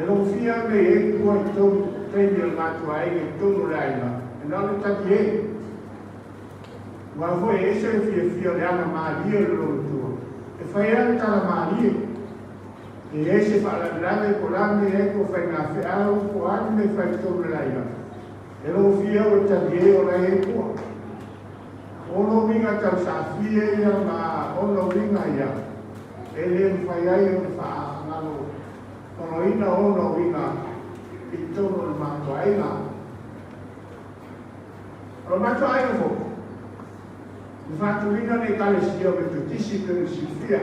E lo fia me e kua i tonu teimi o le matua aiga i tonu le aiga. E nā le taki e. Ua foi e ese le fia fia le ana maalia le lo matua. E whai ana tala maalia. E ese whaalalave ko lame e ko whai ngā wheau ko ane me whai tonu le aiga. E lo fia o taki e o lai e kua. Ono winga tau sa fia ia ma ono winga ia. E le mwhai ai o le whaangalo. Ono ina ono winga i tonu le matua aiga. O le matua aiga fo. Le whaatuina le kalesia o metotisi pe le sifia.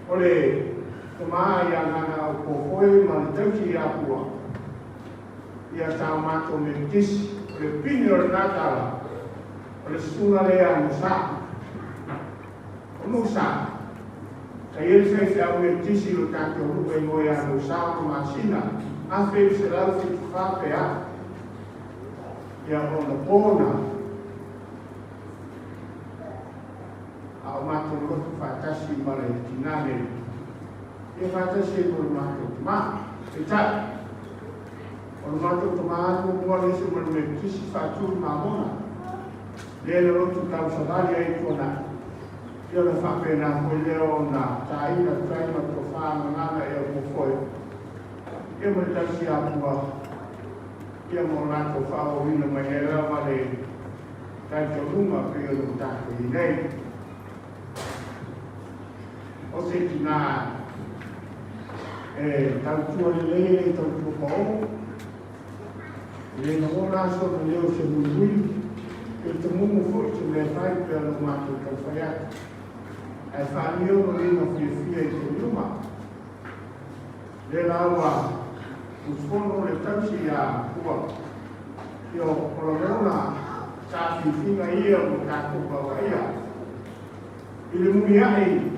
O le Tama ia ngana au pō ma le tausi ia pua. Ia tā mātou me tisi, o le pini o le nātala, o le suna lea Musa. O Musa, ka iele fai fe au me tisi lo tātou lu e ngoe a Musa o masina, a fe se lau fi tu pe a. Ia o na pōna, a o mātou lotu whātasi ma le tinane. Ia whātasi e mo le mātou tama. E tai, o le mātou tama atu mua le se ma le me tisi whātū mā mona. Le le lotu tau savali ai tuana. Ia le whapena koe leo na tāina taima to whāngana e o mofoe. Ia mo le tausi a pua. Ia mo lātou whaoina mai e rawa le taito lunga pe o le tātou i nei. O se tina e tautua le lei le tautua pao. Le na ora so na leo se muimui. E te mumu foi te mea fai pe ano mātou tau whai atu. Ai whaanio no lina whiawhia i te numa. Le laua ufono le tausi a pua. Ia o la tā whiwhinga ia mo tātou pawa ia. I le muni ai,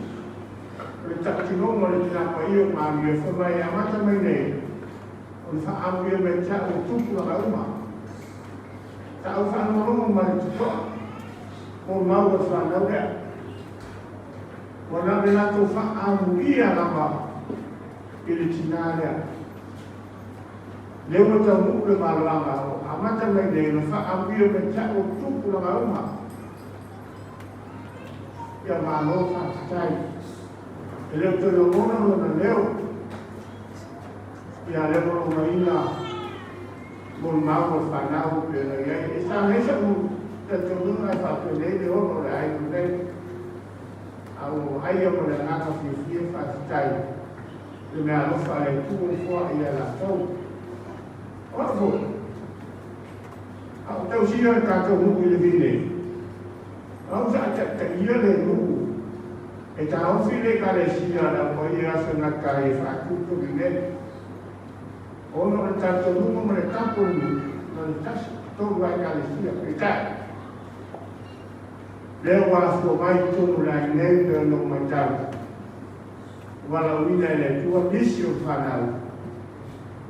o le takitinonga le tinapa ia o malu e whamai a mata mai nei, o le whaamu ia me te au tupu la uma. Ta au whaanolongo ma le tutoa, o mau o whanau lea. Ua na le latou whaamu ia lava i le tina lea. Le ua tau muu le malanga o a mata mai nei, le whaamu ia me te au tupu la uma. Ia malo whaafitai. E leo toi o mona lona leo. Ia leo mo maina mo le mau o whanau pe na iai. E sa nei sa u te tonu ai whapene le ono le ai nei. Au ai o le ngaka whiwhia whaafitai. Le mea alofa le tu o fua ia la tau. Ora fo. Au tau sia le tātou nuku i le vine. Au sa ta ta ia le nuku. E tā ofi le ka le sia la po ia aso na ka e whātutu i ne. Ono le tātou nuku ma le tapu nuku. Na le tasi tolu ai ka le sia. E tā. Leo wala fua mai tonu la i nei pe ono mai tau. Wala uina e le tua nisi o whanau.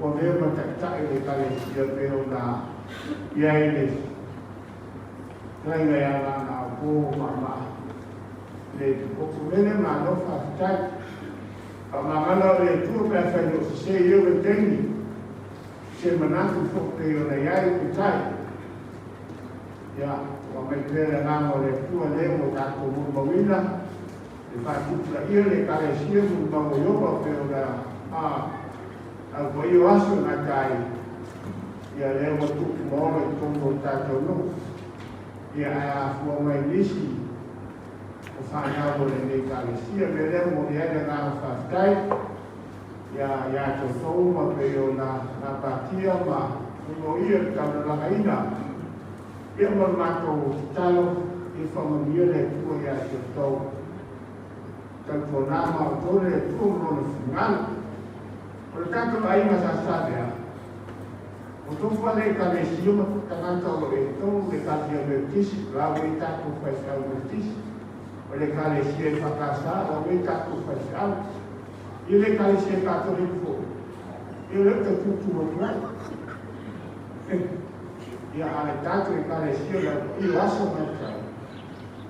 Ua mea ma takitai le ka le sia pe o na ia i le Lainga ia lana au pō ma le popo mele ma no whaafitai. Pa mangana o le tua pe a whai no se se iau e tengi. Se manatu fo pe o na iai ku tai. Ia, ua mai pere nganga o le tua le o tātou muru mawina. Le whaatupula ia le kalesia muru mawa iopa pe o na a au ko iyo aso na kai. Ia le ua tupu maola i tonu o tātou no. Ia a fua mai nisi o whanau o le nei kalesia. Me leo mo le aina ngā whaafitai. Ia ia tō tō ma pe o nā pātia ma uno ia te taunalanga Ia mo le mātou talo i whamania le tua ia te tō. Tau tō nā ma o tō le tua mo le whingalo. O le tātou ai ma sa sa mea. O tō whale ka le sio ma tangata o e tō le ka tia me tisi, la ue tātou whai whau me tisi. O le ka le sia i whakasa, la ue tātou whai whau. I le ka le sia katolik fo. I le te tūtū o tuai. Ia a le tātou i ka le sia la i aso mai kai.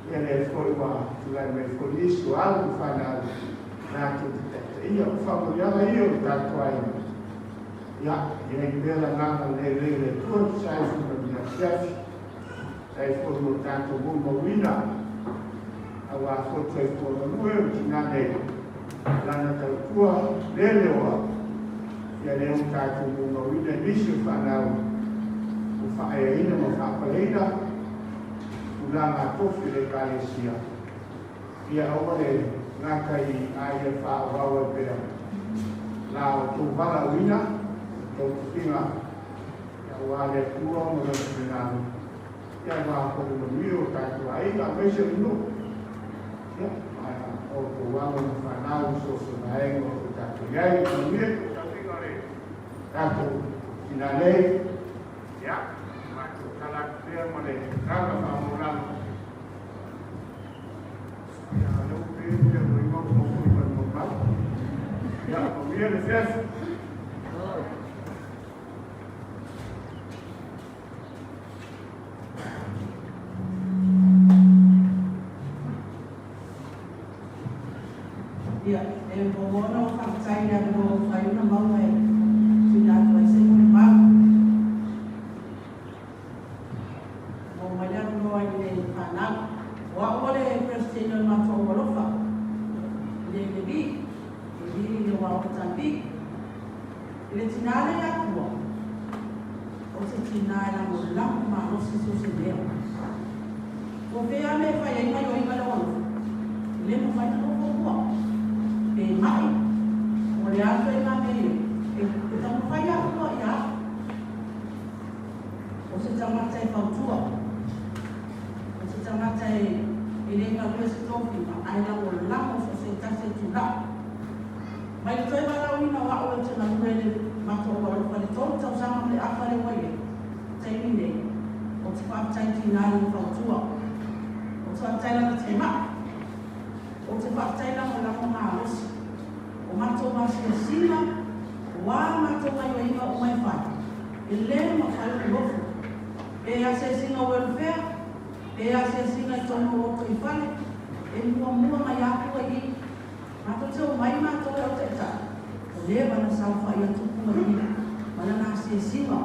Ia le foi wa tulai mai foi niso alu whanau. Nā te te te ia o whamurianga ia o tātou ai. Ia, ia i pera nganga le le le tua te sai funa mea siafi. Sai foi mo tātou mo mawina. A wā foi toi fōna nue o tinane. Lana tau tua le leoa. Ia le o tātou mo mawina nisi o whanau. O whaeaina ma whaapaleina. Ulanga tofi le kalesia. Ia aua le ngaka i aia whaawau e pera. La o tō wala uina, tō tuwhinga, ia wā le tua mo le tuwhinga. Ia wā kore no mio o tātou ai, a meise unu. Ia, o tō wā mo whanau so so naenga o tō iai manuia tausaga o le tatou tina nei. Ia, matou tala atu pea ma le agaga faamaualalo. Ia, o lea ua pei le feagaiga ua maua foi ma le maumau. Ia, manuia le afiafi. Ia, e muamua ona ou faafetai i le avanoa ua mafai ona maua e tuuina atu ai se molimau. Maua mai le avanoa i le fanau. O au o le Peresetene o le matou alofa i le Levi, Levi i le wā o Mozambique. I le tinā lea i Atua, o se tinā e lagolago malosi so o se mea. Ua pei a mea e fai ai gaioiga i lou alofa, e le mafai ona nofo mua. Pe ma'i, o le a ituaiga mea i ai, e taumafai Atua ia au. O se tagata e fautua, o se tagata e le galue se tofiga, ae lagolago so o se tasi e tulai. Mai le toe valaauina o a'u ou te galue i le matou alofa i le 3 tausaga ma le afa lea ua i ai, taimi nei, ou te faafetai i tina i lana fautua, ou te faafetai i lana timai, ou te faafetai i lagolago malosi, o matou asiasiga, o a matou gaioiga uma e fai, e le mafai ona nofo. Pe asiasiga welfare, pe asiasiga i totonu o lotoifale, e muamua mai Atua i i. Matou te omai matou e au taitai, ua leva ona saofai atu Pua i ma lana asiasiga.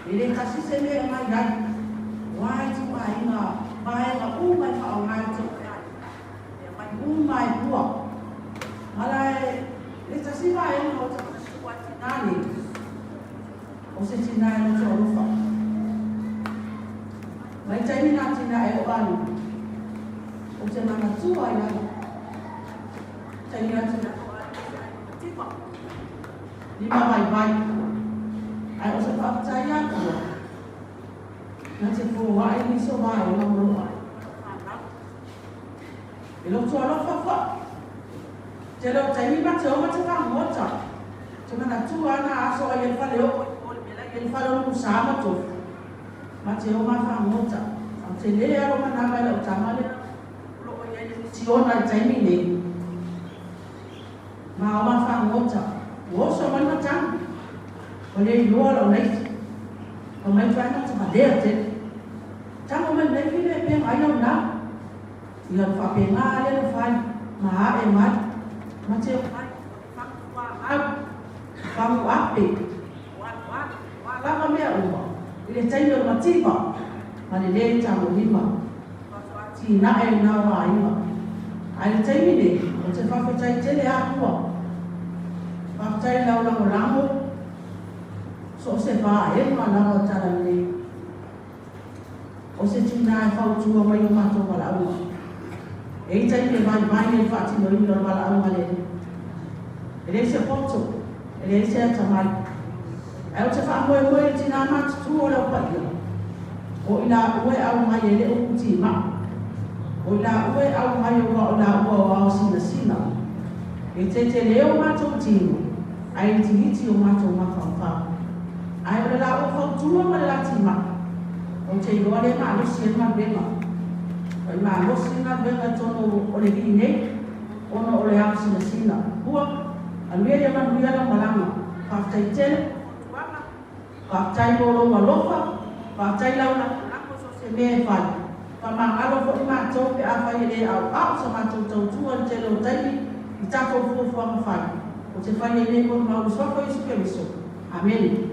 E le tasi se mea e agai ai. Ua ituaiga vaega uma e faaaoga e te oe ai. E aumai uma e Pua. Mala e le tasi vaega o te manatu ai tina nei, o se tina e loto alofa. Mai taimi nā tina e o alu, ou te manatua ai lava. Taimi atu na o alu se ai mativa. Lima vaivai. Ae o se faafetai Atua, na te foai nisi o vaega o lo o ai ma lau fanau. E loto alofa foi. Tele o taimi ma te o ma te fagota. Te manatua ana aso ai e le fale oo i o le mea la i ai le fale o le musa ma tofu. Ma te o ma fagota. Au te le alo manava i lau tama lea o lo o i ai le misiona i taimi nei. Ma o ma fagota. Ua oso mai ma tanu. Ua le iloa lau laiti. Ua mai tuai ma te valea tele. Tago mai lenei file e pega ai lau na. Ia le faapena lea na fai ma ae mai ma te omai o le fagu fuaau, fagu ape, o aloalo, o a lava mea uma i le taimi o le mativa ma le le tagolima. Faatoa atinae lena o aiga. Ae le taimi nei, ou te faafetai tele Atua. Faafetai i lau lagolago, so o se vaega lava o tala lelei. O se tina e fautua mai o matou valaauga. E i ai taimi e vaivai ai le faatinoina o le valaauga lea. E leai se poto, e leai se atamai. Ae ou te faamoemoe i le tina matutua o le au paia, o i laua e aumai e le upu timai, o i laua e aumai aua o laua o ao sinasina. E tete o matou tino, ae itiiti o matou mafaufau. Ae o le laua fautua ma le la timai, ou te iloa lea e malosi ai le galuega. Ua i malosi le galuega i totonu o le vii nei, ona o le ao sinasina. Ua aluia ia manuia lau malaga. Faafetai tele mo fautuaga, faafetai mo lou alofa, faafetai lau lagolago i so o se mea e fai. Faamagalo foi matou pe afai e le aoao sa matou tautua i le tele o taimi i tatou fuafuaga fai. Ou te fai ai nei molimau i le Suafa o Iesu Keriso. Amene.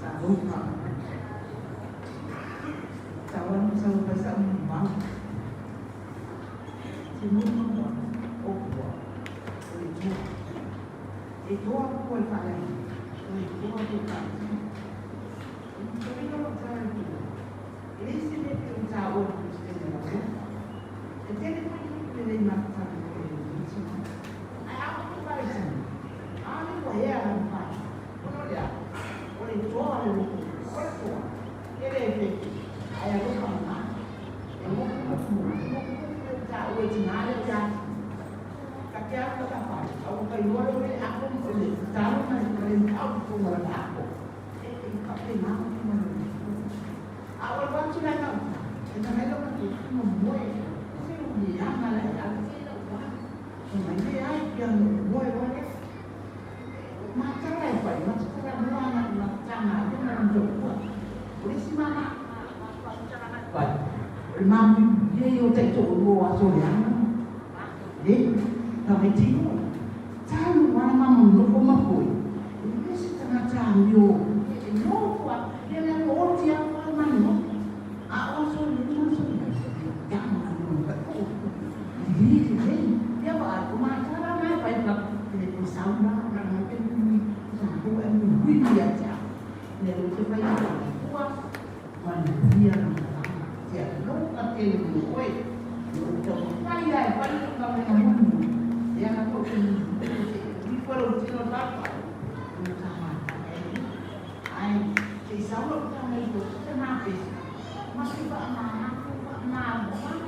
Talofa. Tau anu sau fai sa'u molimau. Se molimau o pua, o le toa. E toa pua i faaleaga, o le toa foi faatino. O le mulimuliga o lau tala i tua, e leai se mea pei ona taua e le Peresetene o lau alofa. E tele foi ni upu lelei matatagi foi e le tina. Ae a oo mai vaitini, a le ua ea lana fai, ona o le a? O le toa le loto, o le toa, e le fefe, ae tinā le o te ati. Ka te alu la tafale, a ua kailoa lea o le apo ma le talo ma le mataupu tonu o lana apo. E faapena ona ma le A o alu atu la i gauta, e na lau ka te ma moe, se o le aga la e alu se lau wa. E mai le ai pia no moe wa le. Matara e fai, matara moa na na tanga le na ndo kwa. O le si mana fai. O le mamu ye o te to o a so le ana. Le, ta me tino. Talu wana mamu no ko mapoi. E le se tangata mio. E no kwa, le le o ti a kwa manu. A o so le no so le. Ya ma no ka ko. Li li ya ba ko ma tara mai pai ka le ko sa na na na te ni sa ko e mu wi ya cha. Le lo te fai ko kwa ma ni ya na ya no ka te ni ko e. Lo te fai ya fai ka me na mu. Ya na ko te ni ni ko lo ti no ta pa. Ni ta ma. Ai, te sa lo ta mai ko te na pe. Ma si ba ma ko ba ma ma.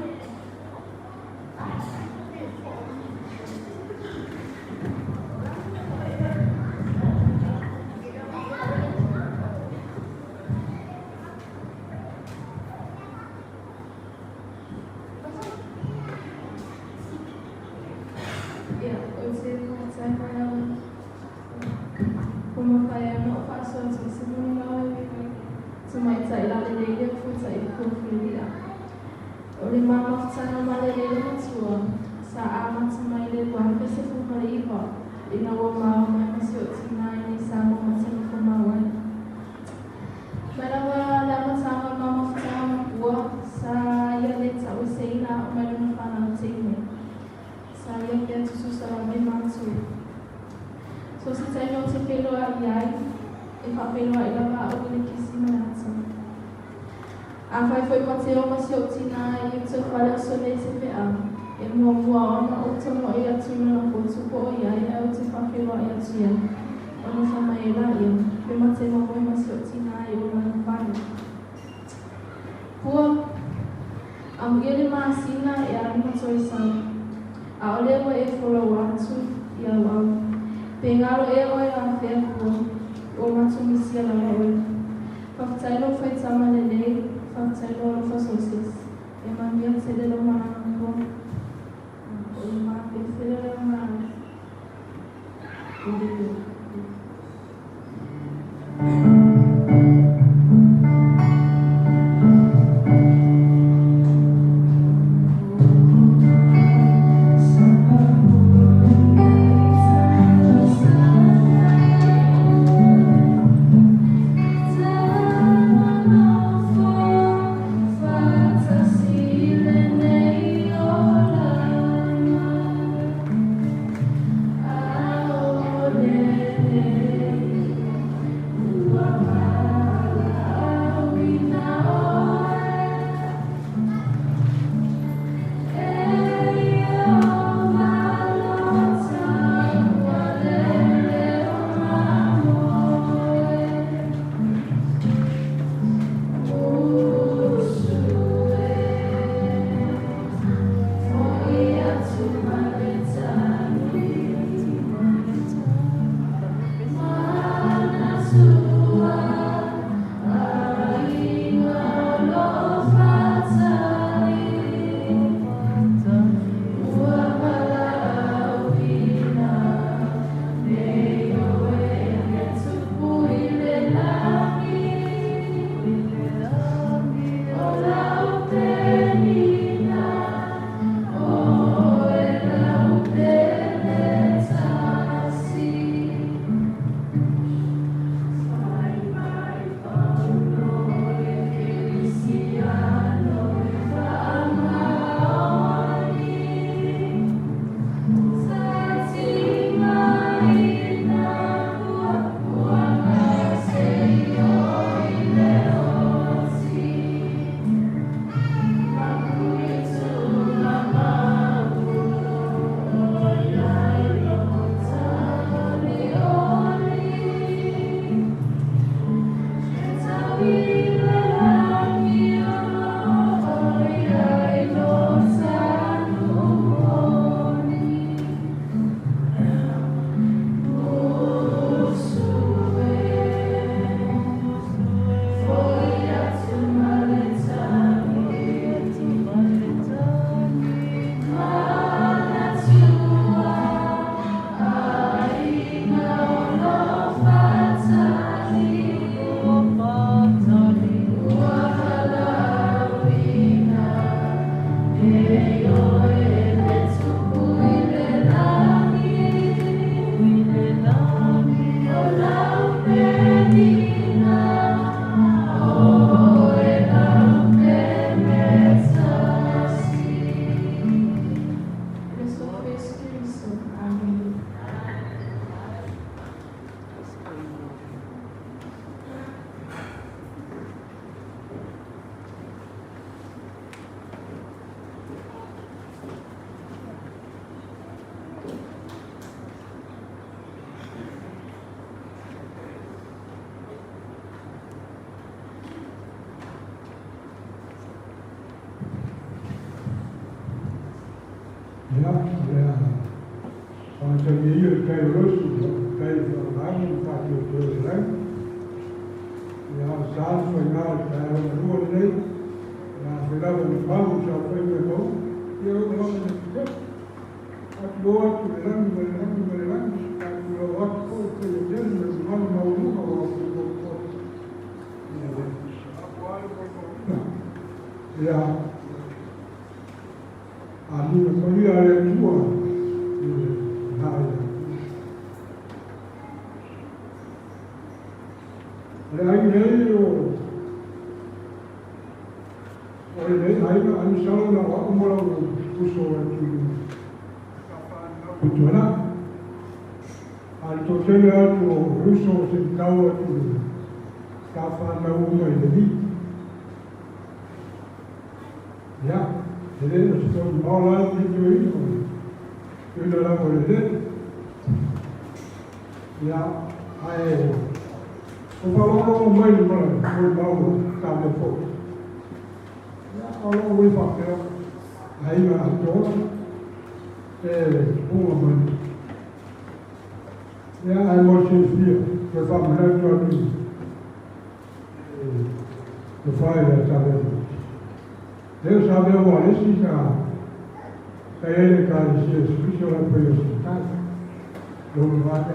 Ia, ou te faafetai mai au ua mafai ai ona ou faasoa atu i se molimau e uiga i le tamaitai lalelei lea ua fuata'i i le O le ma mafutaga ma le lele matua sa amata mai le 2019 ina ua mao mai ma si ou tinā i nei Samoa ma te nofo mau ai. Mai lava le amataga o le ma mafutaga ma Pua sa ia lē ta'ueseina a'u mai lona fanau teine. Sa ia pea tutusa lava i matou. So se taimi ou te feiloai ai, e faafeiloai lava a'u i le kisi ma le ata. Afai foi ma te o ma si ou tinā i uta i faleaso nei te feau, e muamua ona ou tago'i atu i lona potu po o i ai ae ou te faafeiloai atu i ai, ona fai mai ai lāia, pe ma te momoe ma si ou tinā i o lana fale. Pua, amuia le masina e alu ma toe sau. ʻAʻole ua e folau atu i au. Pe galo ea ʻoe afea Pua, ua matou misia lava ʻoe. Faafetai lou faitama lelei, faafetai lou alofa so o se isi. E manuia tele lau malaga Pua. O le mafefe lea ma o le Matagi ia le tai o losi, tai whaangi ma whātio te o le langi. Ia sa whai ngā le tai o lua lenei, ia whai lava ni pau sa whai me kau, ia o lava ni te. Atu o atu le langi ma le langi ma le langi, atu o atu ko te le tele me mana mauluga o atu o ko. Ia le ia a nina palia le tua i le nai. Le ai nei o o le nei ai na anu salo na wa umola o uso o tu putuana. A le totele atu o ruso o se tau atu ka whanau uma i le vi. Ia, e le o se tau maola i te ina o ina lava o le le. Ia, ae o whalongo mai le mala, o le mau ka mea fo. Ia, o lo ui whakea, ai ngā atoa, e unga mai. Ia, ai mo se fia, te whamanatu atu, te whai a tāwea. Leo sa mea ua lesi ka ka ele ka le sia sikusi o la poi o se tai. Leo le wate.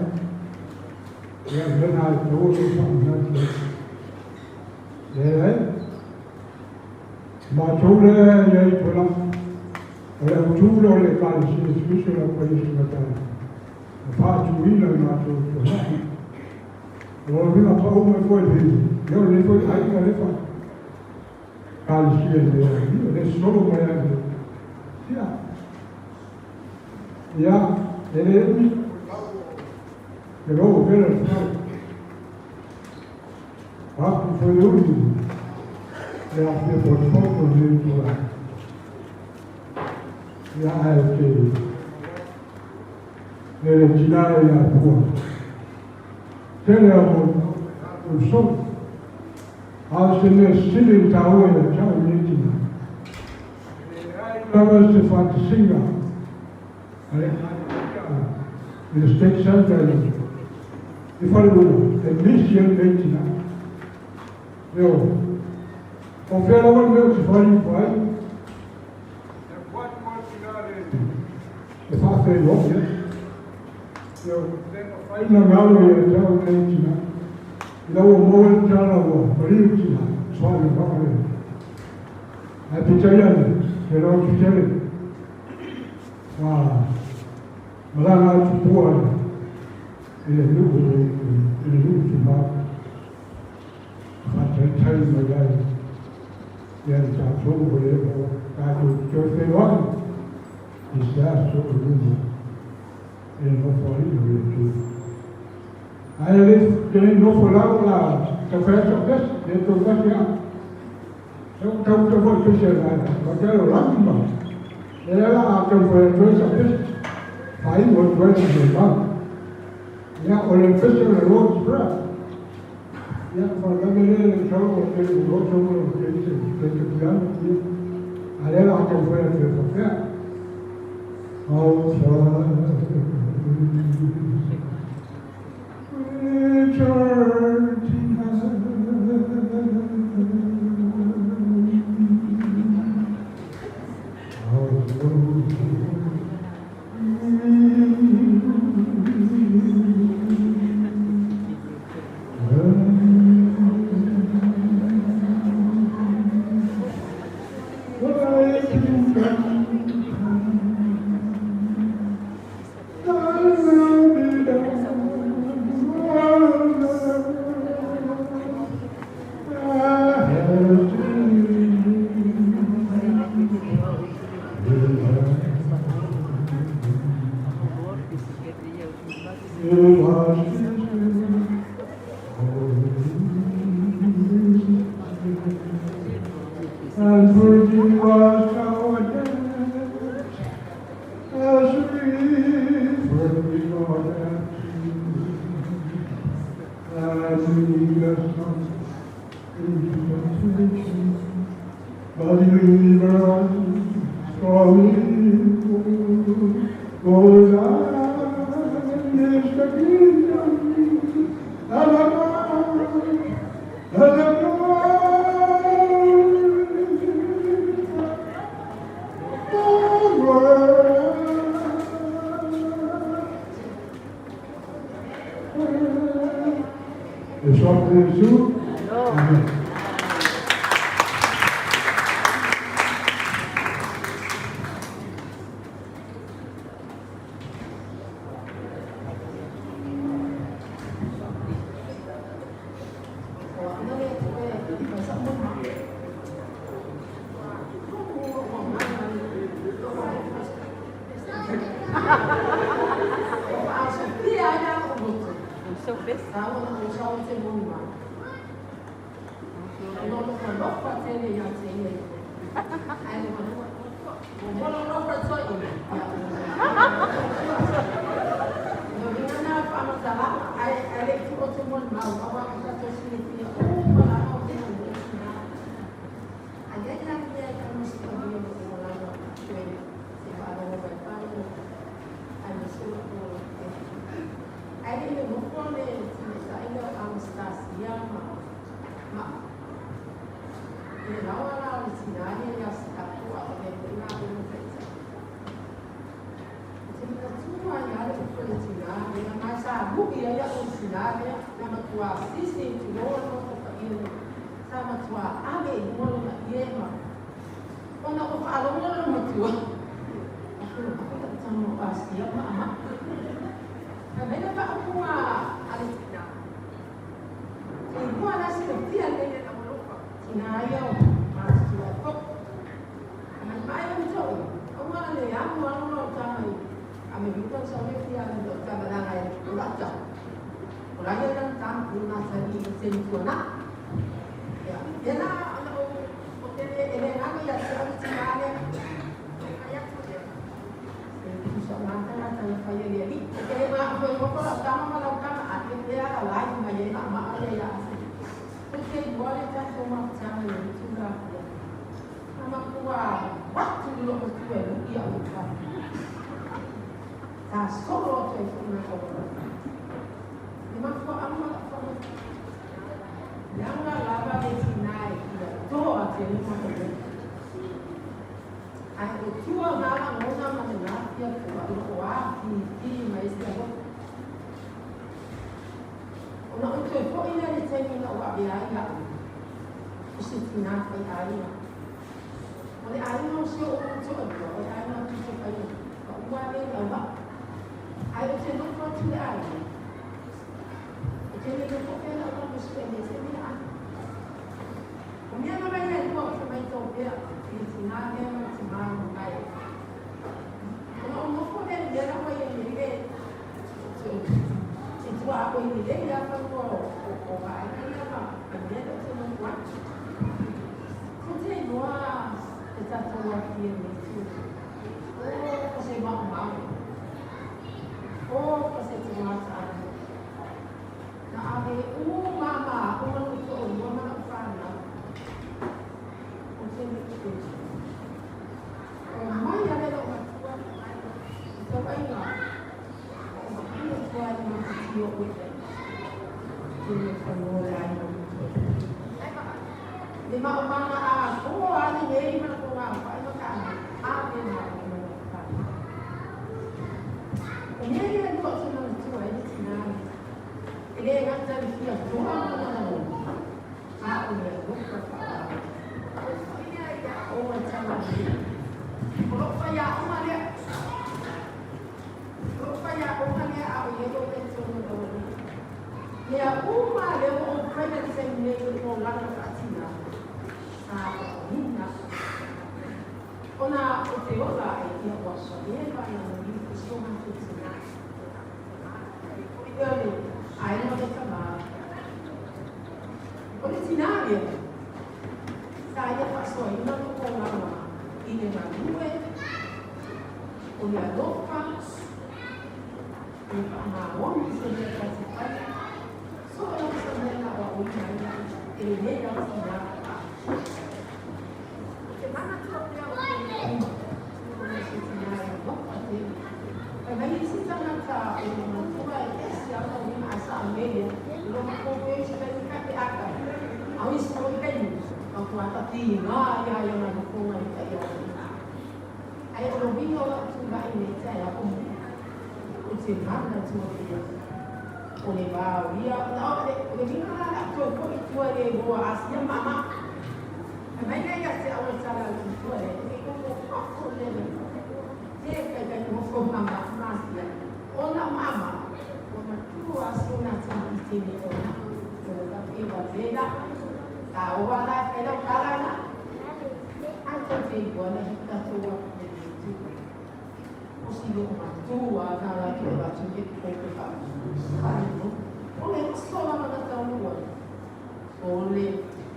Ia mena ai te o te whamanatu. Le ai. Ma tau le ia i tola. O le autu o le ka le sia sikusi o la poi o se tai. O whaatuina i mātou tola. O le mina pa o mai foi le. Leo le foi ai ka le wha. Ka le sia le le solo mai ai. Ia. Ia, e le ui. E lo pera le whai. Aku foi le ui. Le a fia po te foko le tola. Ia ai te. Le le tina e a pua. Tele a mo o so. A se me sili ta o e tau le tina. Lava se whatasinga. Ale i le state center i whare e misi e le tina. Leo, o whia lawa le mea o te whare i whai. E whawhai o ia. Leo, whai na ngalo i e tau le tina. I lau o mō le tala ua, mariu tina, soa le whakare. Ai pitai ane, te rau ki tere. Wā, malanga atu pua i le nu'u i le nu'u tu mau. Whātaitai mai ai. Ia le tātou o le o tātou toe whenua. I se aso o luma. E nofo ai o le tu. Ai le te nofo lau la ta whea sa pes, le tō kasi a. Tau tau tau foi pese la, ma te o langi ma. E la a tau whea toe sa pes. Whai o toe sa te mau. Ia o le pese o le Lord's Prayer. Ia wha lame le le tau o te o tau o te te te te piano ia. A le la a tau whea toe whawhea. Our Father, which art in heaven, And forgive us our debts, as we forgive our debtors. And lead us not into temptation, but deliver us from evil. For thine E faasofia ai la lo'u loto taua na ou sau te moni mai ona o lo'u alofa tele iā te ia ae le ua alofa toeʻina o uiga na faamatalaga ae leʻi tuu atu molimau auā ua tatou silafia uma lava o te galue tinā ai ai la le mea e taumasikalia lo'u olaga toe se faalogo mai pale aemaise o lo'u ola ae leʻi nonofo le tamaitai lea o Anastasia ma ma i le laoa la o le tinā ia ia Siapu a o le foi latou ma taitai. Ou te manatua ai lava le upu a le tinā lea, ma sa lu'i ai a'u i le tinā lea, na matuā sisi tulou le Maota paia nei, sa matuā ave i luga lona ie ma ona ua faalogo lona matua, Aku lau tama o Asia ma ama. Fai mai le faaupuga a le tinā, Te igoa la silafia nei e lau alofa, tinā ia o matutua e foʻi. Mai mai o toʻi, aua le alu alo lau tama i Amerika o sau le fia alu lau tama laga e o lau tama. O la ia lana tama i masani i te tuana. Ia, ia la ona o o te le e le ngalo ia te au tinā lea. Ai atu lea. E tusa o mata tala fai e le ali. E le ma foi mo lau tama ma lau tama a e le ala lai mai e ma ma ia ia ase. O te igoa le tatou mafutaga i le tula ia. Ama kua watu i loo matua e lu'i a'u i fale. Sa solo atu ai foʻi matou alofa. Le mafuaaga ma la'u faamata. Leaga lava le tinā e fia toa tele ma le Ae o tua nā lagona ma le nafia toa i loo āfīfī mai se alofa. Ona ou toe foʻi lea i le taimi na ou avea ai a'u o se tinā faiaiga. O le aiga o si oʻu toalua, o le aiga pito fai ma ua le i auvaa. Ae ou te nofo atu i le aiga, ou te le nofo pea lau tama sue me se mea ai. O mea lava ia e lua ou te matau pea i le tinā lea ma le timā mamae. Ona ou nofo lea i le mea la ua i ai nei le te tuaoi lelei lava fanua o vaega ia ma le mea lea ou te nofo ai. Ko te igoa e tatou afia nei tu. O ko se maumau. O ko se tūātaʻi. Na ave u mama aʻu ma loʻu toʻolua ma laʻu whānau. O te luʻu. O mai ale loʻu matua i tauaiga. O maʻi atu ai ma te tio ue. Te mea whanua le aiga o te. Le maʻomaga a koho ale nei ma ko ngā whai ma ka ane. A me ngā whai ma ka ane. O mea ia lua o te manatua e le tinā nei. E le gata le fia toa ma lana lona. A o le alofa whaarawa. O mai tama nei. O loo whaiaʻoga lea. O loo whaiaʻoga lea a o ia o le tonu o Mea uma lea ua ou faia le taimi nei o lou olaga faatina sa faauiga ona o te ola ai ia ua leva na maliu i si o matou tinā. Ia le aiga o le tamā. O le tinā lea sa ia faasoaina lou olaga i le galue o le alofa e faamaoni se mea ta te faia. So o lava se mea na aoaoina ai au e lenei lava tinā. O te manatua pea o te mea uma, o se tinā e alofa tele. Fai mai isi tagata o le matua e ese au lau lima ae sa mele, lo makou e se taimi kai pe aka. A o isi foi taimi, matua tatinā ia ia na nofonga i tai au. Ae o le uiga o lau tulai nei taeao o mua, o te manatua pea o le vao ia, na o le o le uiga la le a toe foʻi i tua i le igoa Asia mama. Fai mai lea ia te au e tala atu i tua lea, e koko koko le le te kai kai nofo mama ma Asia. Ona mama, o matua Asia na tama i tene ona. O le ka e wa vela, ka oa la e lau kala na. Ai tou te igoa na hika tou atu nei le tu. O si lo matua na la ki o atu ke ko ke fa. O le so la na ta lua. O le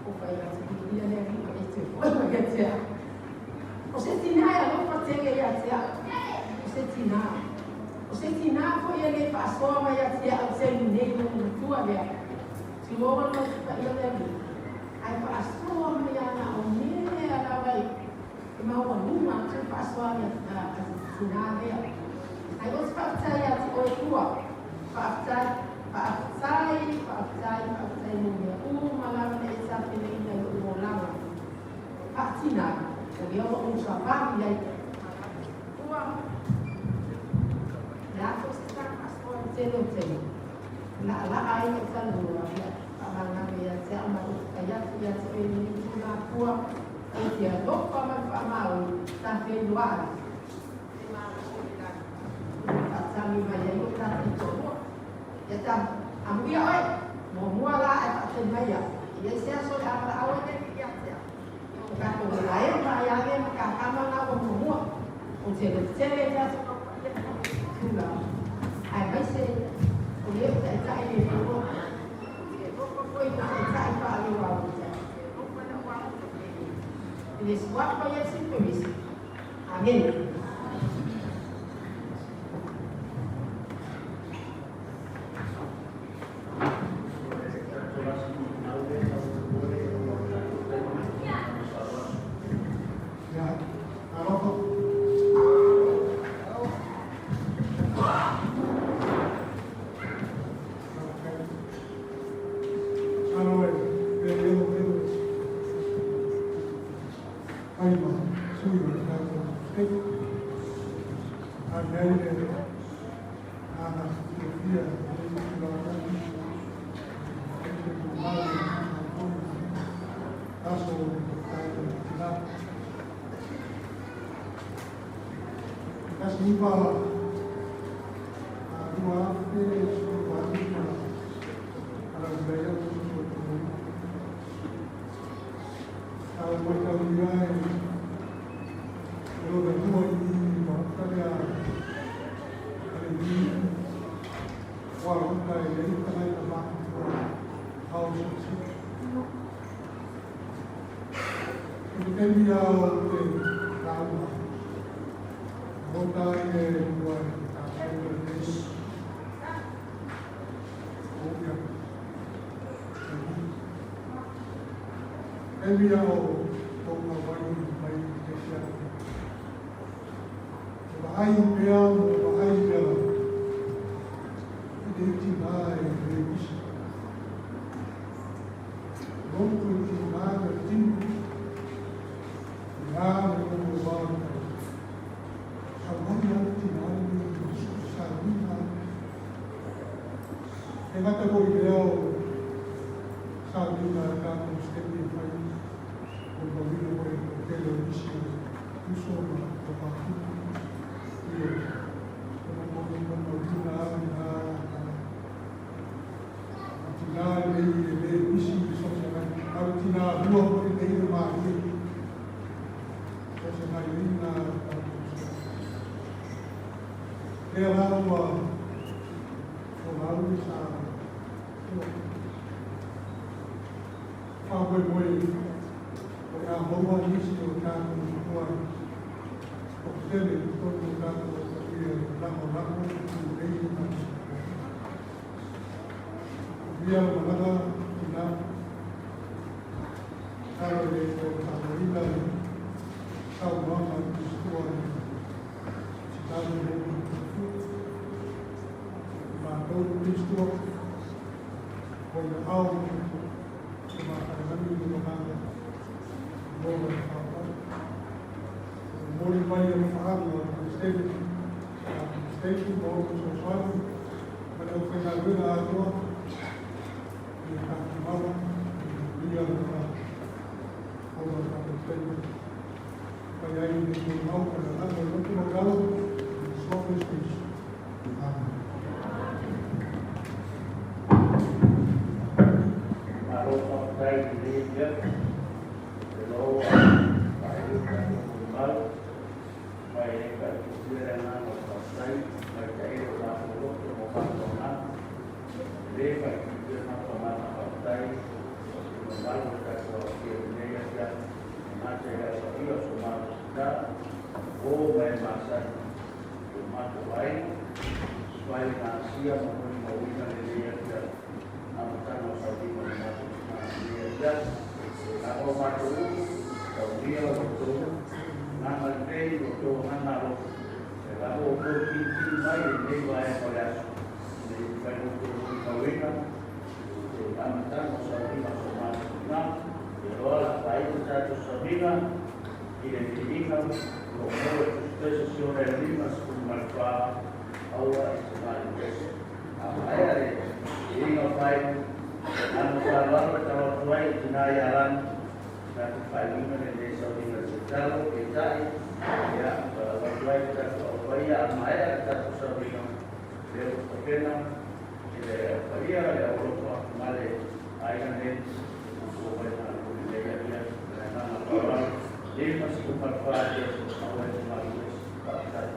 o fa ia te ia le ki e te fo ke te. O se tina ya lo fa te ia te. O se tina. O se tina fo ia le fa so ma ia te au se nei no tua le. Si lo ma fa ia le ki. Ai fa so ma ia na o me ala vai. E maua luma te fa so ia a tina lea. Ai o te whaaftai atu o e kua. Whaaftai, whaaftai, whaaftai, whaaftai mo mea u malama e sa pene ina i o langa. Whaatina, o lea o o sa wāhi ai. Kua, le ato se tā asoa i tele o tele. La la ai e talua, ia, whaamanga ia te ama o kai atu ia te oe ni tū nā kua. O te alofa mai whaamau, tā whenua ai. Te māro o le lani. Whaatami mai ai o tātou tō. Ia tā, amuia oe, mō mua la e whaate mai ia. Ia se aso le amara au e nei ia te. O kātou le lae ma ia le ma ka hama ngā o mō mua. O te le tele te aso ka whaia tūla. Ai mai se, o le o te tai e mō. Te roko koe na e tai wha ale wā o te. Te roko na wā o te. Le suapa ia si perisi. Amen. Mai Minisita, o ma e masani o matou aiga, suai na asia ma molimauina lenei afiafi amataga o sauniga o le matou tina i lenei afiafi. Leaga o matou upu, taulia lo outou agaga lelei, lo outou agaga alofa, lea lava ua outou tilitili mai i lenei vaega o le aso, ina ia mafai ona outou molimauina le amataga o sauniga o so matou tina. Ou te iloa o le a faaiu le tatou sauniga i le viiga o lo o maua i le Tusi Pese Siona e 54, Aua e te maliu ese. A maea le viiga faaiu, o le agaga faaaloalo e talo atu ai i le tina ia Lani na te faaiuina lenei sauniga i se talo, peitai, ia, valaau atu ai i le tatou Au Paia, a maea le tatou sauniga, lea ua tapena e le Au Paia, le Aualofa ma le aiga nei ua mai galulue i lenei afiafi. Ma le agaga faaaloalo, 54 Aua e te maliu ese. Faafetai.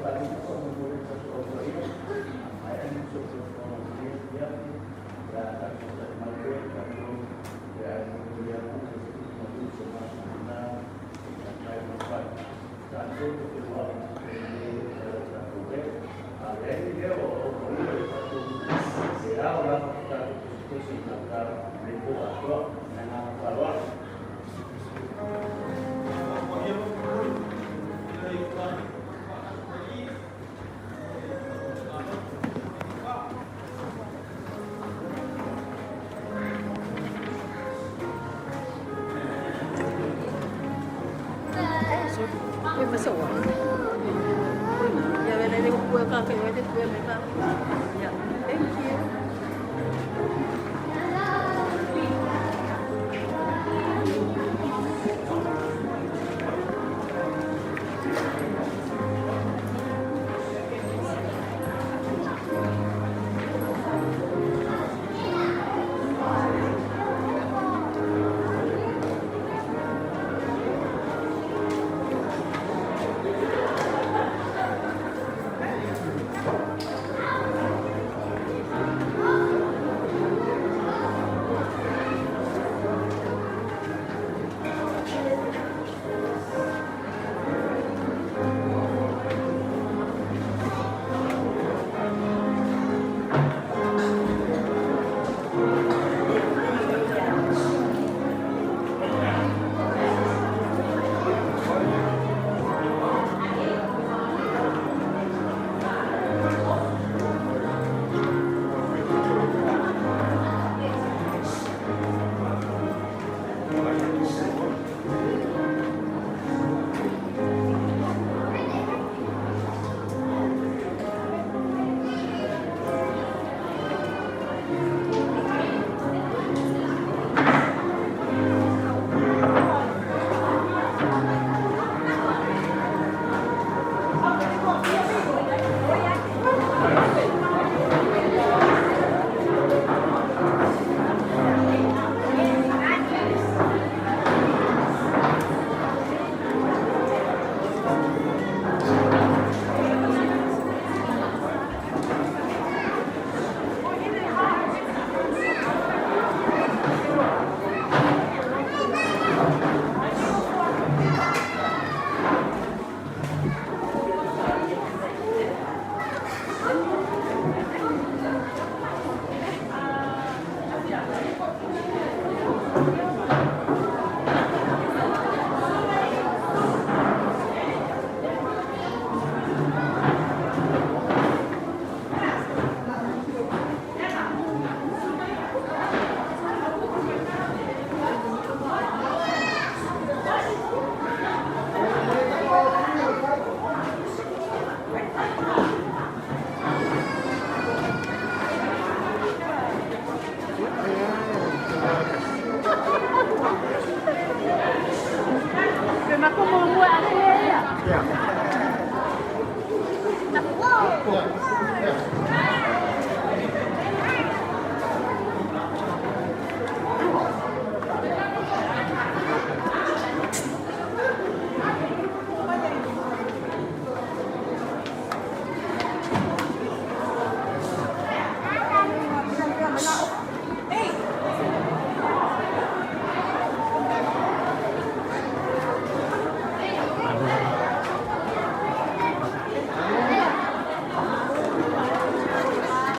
Oi,